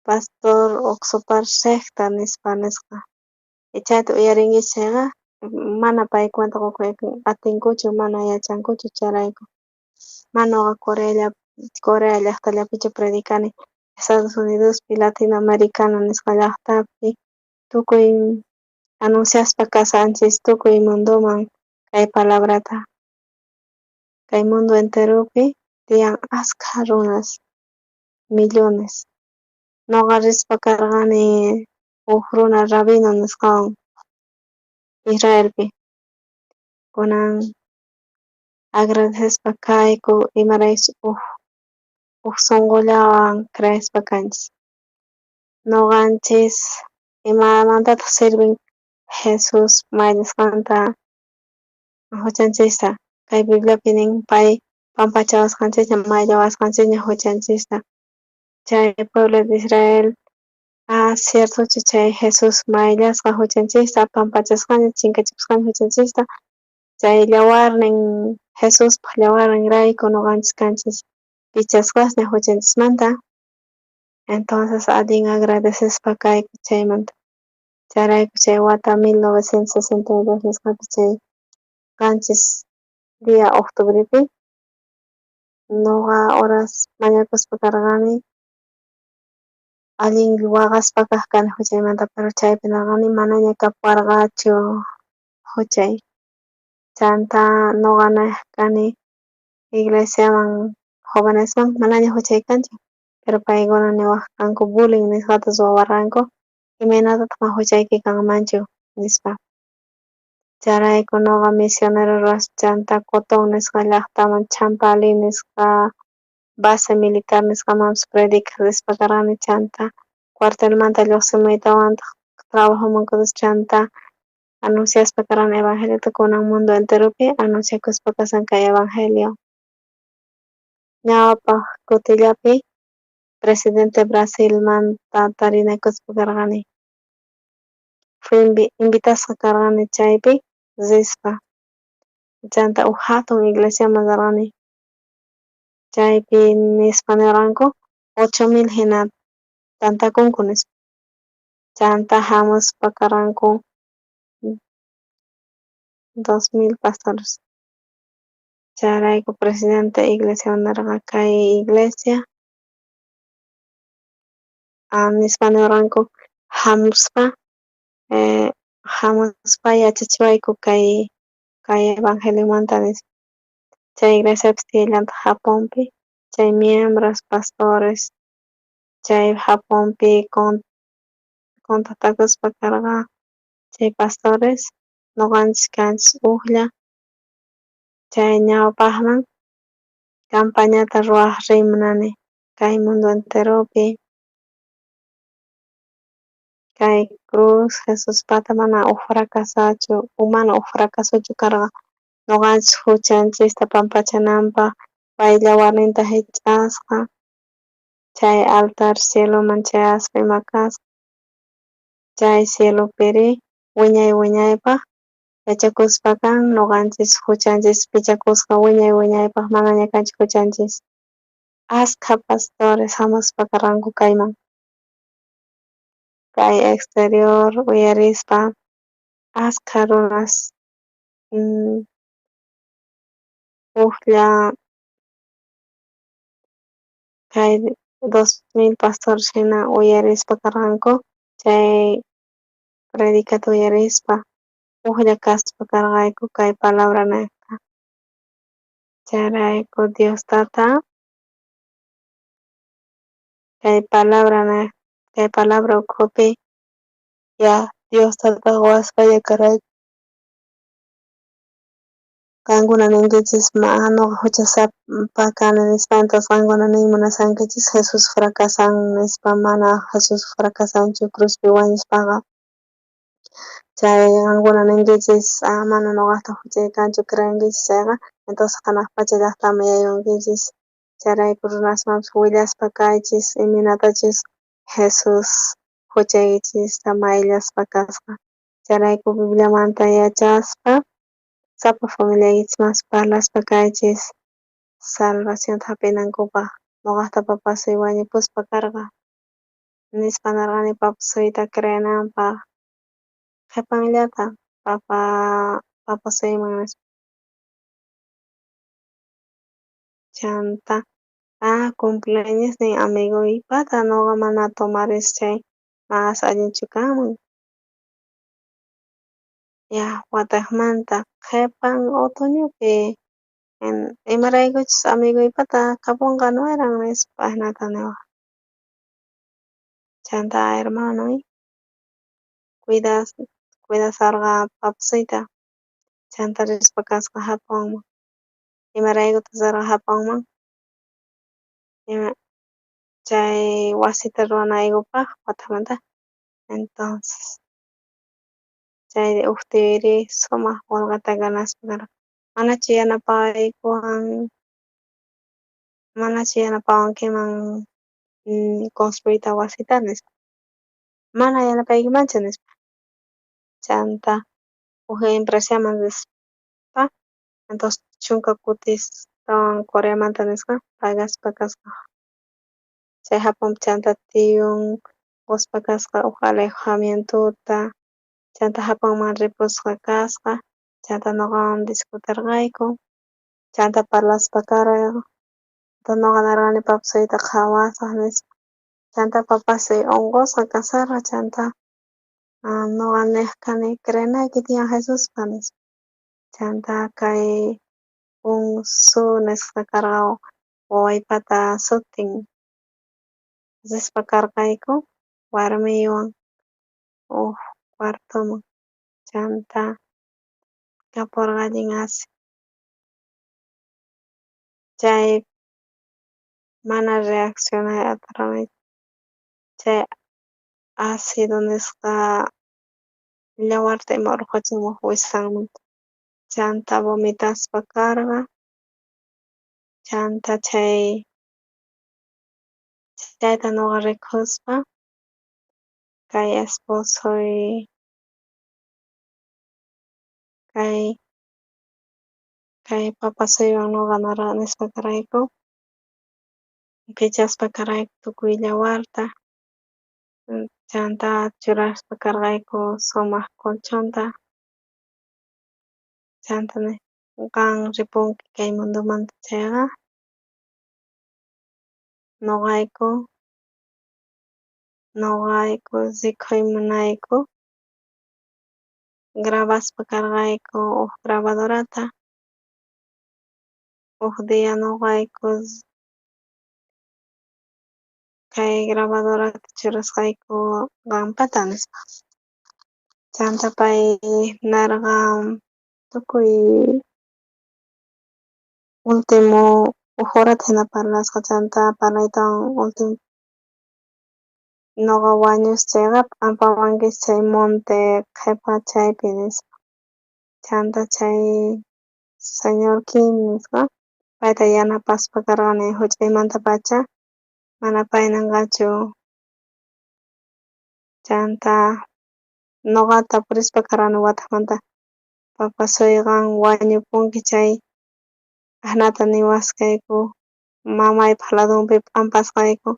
pastor Oxopar secta nispa nisqa. Chayta uyarinkichis chayqa mana pay cuenta qokuy atinkuchu, mana yachankuchu chayrayku. Mana noqa Corea llajtallapichu predicani, Estados Unidospi, Latinoamericana nisqa llajtapi, tukuy anunciaspa kashanchis tukuy mundoman kay palabrata. Kay mundo enteropi tiyan askha runas, millones. Noqa rispa karqani uj runa rabino nisqawan Israelpi. Kunan agradecespa kayku imaraykus uj sonqollawan creespa kanchis. Noqanchis imamantataq sirven Jesús mayllasqanta juchanchista. Kay Bibliapi nin pay pampachawasqanchisña mayllawasqanchisña juchanchista. Chay pueblo de Israel, ciertochu chay Jesús mayllasqa juchanchista, pampachasqaña, chinkachipusqaña juchanchista. Chay llawarnin Jesuspaj llawarninrayku noqanchis kanchis pichasqasña juchanchismanta. Entonces allin agradecespa kayku chaymanta. Chayrayku chay wata 1962 nisqapi chay 7 día octubrepi noqa horas mañakuspa karqani allin waqaspa kaq kani juchaymanta, pero chaypi nerqani manaña kapuwarqachu juchay. Chanta noqa nej kani iglesiaman jovenesman manaña juchay kanchu, pero paykuna niwaj kanku bullying nisqata ruwawarqanku, imaynatataq ma juchayki kanmanchu nispa. Chayrayku noqa misionero ruwaspa chanta Cotón nisqa llaqtaman, Champalí nisqa base militar nisqamanpis predicaj rispa karqani, chanta cuartelmanta lluqsimuytawantaq trabajoman kutispa chanta anunciaspa karqani evangeliota kunan mundo enteropi anunciakuspa kasan kay evangelio. Ñawpaq kutillapi presidente Brasilmanta tarinakuspa karqani. Fui invitasqa karqani chaypi rispa. Chanta uj hatun iglesiaman rirqani. Chaypi nispa nirqanku 8000 hina tantakunku nispa. Chanta hamuspa karqanku 2000 pastores. Chayrayku presidente iglesia nirqa kay iglesia nispa nirqanku hamuspa hamuspa yachachiwayku kay evangeliomanta nispa. Chay iglesiapis tiyallantaq Japonpi chay miembros pastores chay Japonpi contactakuspa karqa chay pastores noqanchis kanchis ujlla chay ñawpaqman campañata ruwaj riy munani kay mundo enteropi kay cruz Jesuspata mana uj fracasachu mana uj fracasochu karqa noqanchis juchanchista pampachananpaq pay llawarninta jich'asqa chay altar cieloman chayaspa ima kasqa chay cielopiri wiñay wiñaypaq yachakuspa kan noqanchis juchanchis pichakusqa wiñay wiñaypaq manaña kanchu juchanchis. Askha pastores hamuspa karqanku kayman kay exterior uyarispa askha runas ujlla kay 2000 pastores hina uyarispa karqanku chay predicata uyarispa ujlla kaspa karqayku kay palabra nejta. Chayrayku Dios tata kay palabra nej kay palabra ukhupi ya Dios tata qowasqalla karayku. Qankuna ninkichis ma noqa juchasapa kani nispa, entonces qankuna niy munashankichis Jesús fracasan nispa, mana Jesús fracasanchu cruzpi wañuspaqa. Chay qankuna ninkichis mana noqajta juchay kanchu creenkichis chayqa, entonces hanaq pacha llaqtaman yaykunkichis. Chayrayku runasmanpis willaspa kaychis imaynatachus Jesús juchaykichista mayllaspa kasqa. Chayrayku Bibliamanta yachaspa sapa familiaykichismanpis parlaspa kaychis salvacionta hap'inankupaq. Noqajta papasuy wañupuspa karqa nispa nirqani papasuyta creenanpaq qhipanllata papasuyman nispa. Chanta cumpleañosnin amigoypata noqa mana tomaris chay mas allinchu kanman. Ya watejmanta qhipan otoñopi imaraykuchus amigoypata kaponqa nueran nispa ajinata niwaj. Chanta hermanoy cuidasarqa papasuyta chanta rispa kasqa Japonman. Imaraykutaq rirqa Japonman? Chay wasita ruwanaykupaq watejmanta. Entonces chay uj tiyuyri sumaq qolqeta ganaspa karqa. Manachu yanapaykuwan manachu yanapawankiman construyta wasita nispa. Mana yanapaykimanchu nispa. Chanta uj empresaman rispa entonces 10 kutistawan Coreamanta nisqa pagaspa kasqa. Chay Japonpi chanta tiyun qospa kasqa uj alojamientota chanta Japonman ripusqa kasqa chanta noqawan discutirqayku chanta parlaspa karqa noqa nirqani papasuyta qhawasaq nispa. Chanta papasuy unqusqa kasarqa chanta noqa nej kani creenayki tiyan Jesuspa nispa. Chanta kay Unsu nisqa karqa wawaypata sutin. Rispa karqayku warmiywan uj cuartoman chanta kaporqa allin asi. Chay mana reaccionay atirqanichu chay ácido nisqa yawarta ima urqhuchimuq wijsanmanta. Chanta vomitaspa karqa chanta chayta nuqa rikuspa kay esposoy kay papasuywan nuqa nispa karqayku pichaspa karqayku tukuy yawarta chanta churaspa karqayku sumaq colchonta chanta qan ripunki kay mundomanta chayqa nuqayku rikhuy munayku grabaspa karqayku uj grabadorata uj día nuqayku kay grabadorata churasqayku qampata nispa. Chanta pay nerqa tukuy último uj horata jina parlasqa chanta parlaytawan último nuqa wañusqa chayqa p'ampawankichis chay monte qhepa chaypi nispa. Chanta chay señor Kim nisqa payta yanapaspa karqani juch'uymantapacha mana pay nenqachu. Chanta nuqa tapurispa karqani watejmanta papasuy qan wañupunki chay ajnata niwasqayku mamaypaj ladunpi p'ampasqayku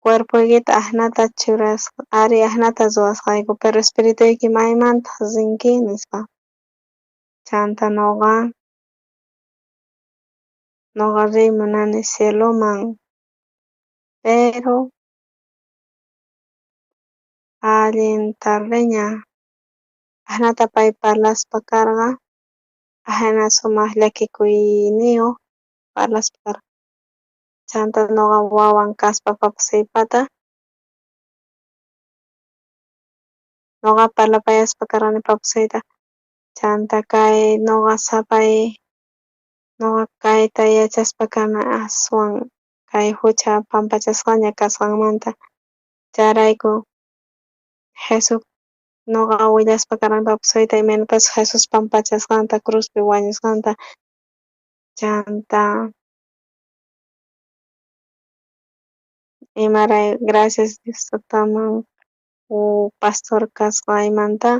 cuerpoykita ajnata churasqa ari ajnata ruwasqayku pero espirituyki maymantaj rinki nispa. Chanta nuqa riy munani cieloman pero allin tardeña ajnata pay parlaspa karqa ajina sumaq llakikuyniyuq parlaspa karqa. Chanta nuqa wawan kaspa papasuypata nuqa parlapayaspa karqani papasuyta chanta kay nuqa sapay nuqa kayta yachaspa kani aswan kay jucha pampachasqaña kasqanmanta chayrayku Jesús nuqa willaspa karqani papasuyta imaynatachus Jesús pampachasqanta cruzpi wañusqanta chanta imaray gracias Dios tataman pastor kasqaymanta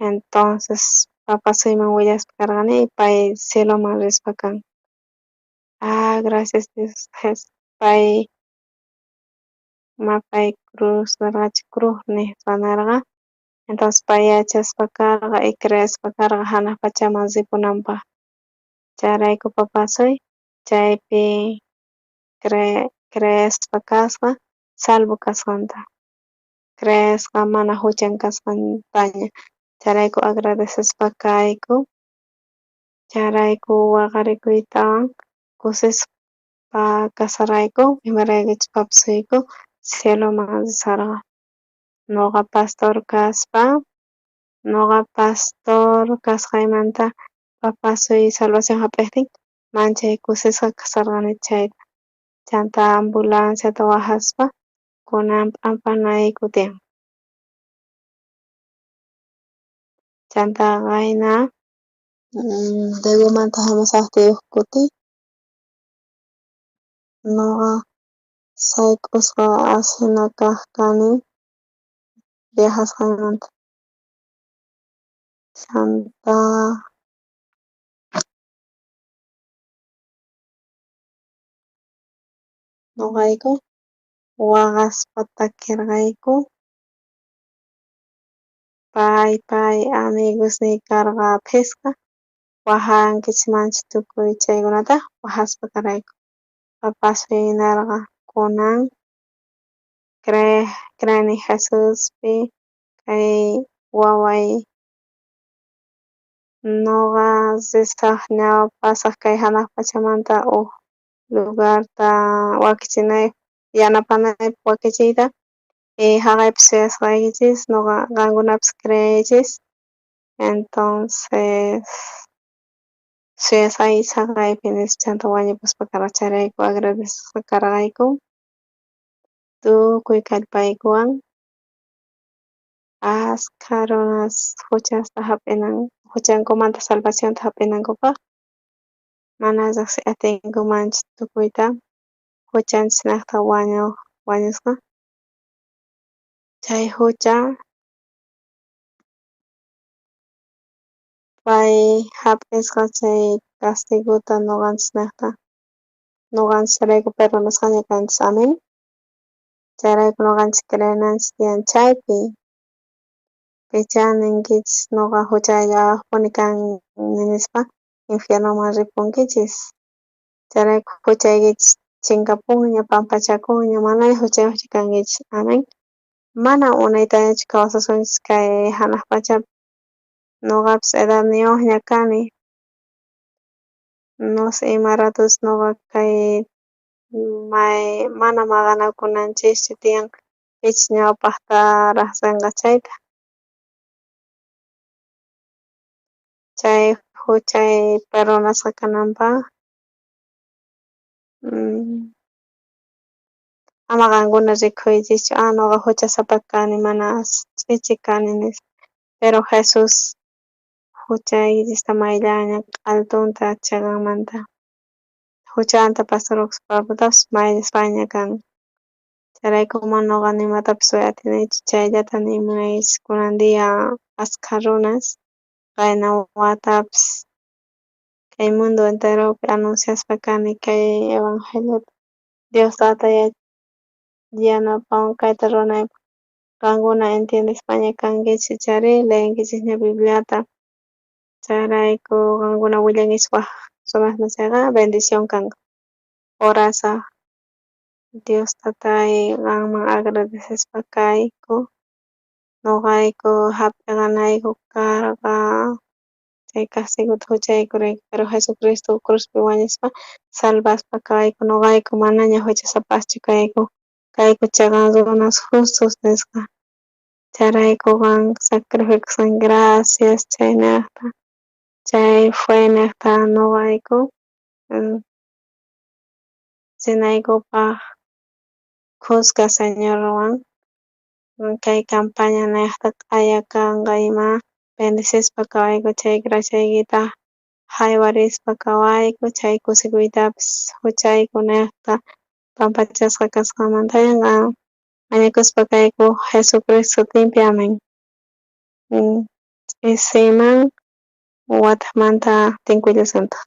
entonces papasuyman willaspa karqani pay cieloman rispa kan. Ah, gracias Dios pay mapay cruz nerqachu cruz nispa nerqa entonces pay yachaspa karqa y creespa karqa janaj pachaman ripunanpaj. Chayrayku papasuy chaypi creespa kasqa salvo kasqanta creesqa mana juchan kasqantaña chayrayku agradecespa kayku chayrayku waqarikuytawan kusisqa kasarqayku imaraykuchus papasuyku cieloman risarqa. Nuqa pastor kaspa nuqa pastor kasqaymanta papasuy salvación jap'iqtin manchay kusisqa kasarqani chayta. Chanta ambulanciata wajaspa kunan p'ampanayku tiyan. Chanta qayna Daegumanta jamusajtiy uj kuti nuqa sayk'usqa asina kaj kani viajasqaymanta. Chanta nuqayku waqaspa takirqayku pay amigosniy karqa phisqa wajankichismanchu tukuy chaykunata wajaspa karqayku. Papasuy nerqa kunan creeni Jesuspi kay waway Noqa risaj ñawpasaj kay hanaj pachamanta uj lugarta wakichinay yanapanaypaj wakichiyta jaqaypi suyasqaykichis noqa qankunapis creeychis entonces suyasqaykichis jaqaypi nispa chanta wañupuspa karqa chayrayku agradecesqa karqayku tukuy kallpaykuwan askha runas huchasta hap'inan huchankumanta salvacionta hap'inankupaj mana riqsiy atinkumanchu tukuyta huchanchisnejta wañuq wañusqa chay hucha pay hap'isqa chay castigota noqanchisnejta noqanchisrayku perdonasqaña kanchis amen chayrayku noqanchis creenanchis tiyan chaypi pichá ninkichis noqa huchayllawajpuni kani nispa infiernoman ripunkichis chayrayku huchaykichis chinkapunña pampachakunña manaña huchayojchu kankichis amen mana unaytañachu kawsasunchis kay hanaj pachapi noqapis edadniyojña kani no sé ima ratus noqa kay may mana maqanakunanchischu tiyan pichus ñawpajtaraj rinqa chayta chay huchay perdonasqa kananpaj ama qankuna rikhuychischu ah noqa huchasapa kani mana ch'ichi kani nispa pero Jesús huchaykichista mayllanña q'altunta cheqanmanta huchanta pastor Oxpapatapis mayllaspaña kan chayrayku mana noqa ni imatapis ruway atinichu chayllata niy munaykichis kunan día askha runas qayna watapis kay mundo enteropi anunciaspa kani kay evangeliota Dios tata yanapawan kayta ruwanaypaj qankuna entiendespaña kankichis ichari leenkichisña Bibliata chayrayku qankuna willankichis waj runasman chayqa bendición kanqa orasaj Dios tatay qanman agradecespa kayku noqayku hap'iqanayku karqa chay castigota huchaykurayku pero Jesucristo cruzpi wañuspa salvaspa kawayku noqayku manaña huchasapaschu kayku kayku cheqan runas justos nisqa chayrayku qan sacrificasqan gracias chaynejta chay feynejta noqayku rinaykupaj khuska Señorwan kay campaña nejta q'aya kanqa ima bendecispa kawayku chay graciaykita jaywarispa kawayku chay kusikuytapis huchaykunejta pampachasqa kasqanmanta mañakuspa kayku Jesucristo sutinpi amen ch'isiman watejmanta tinkullasuntaj.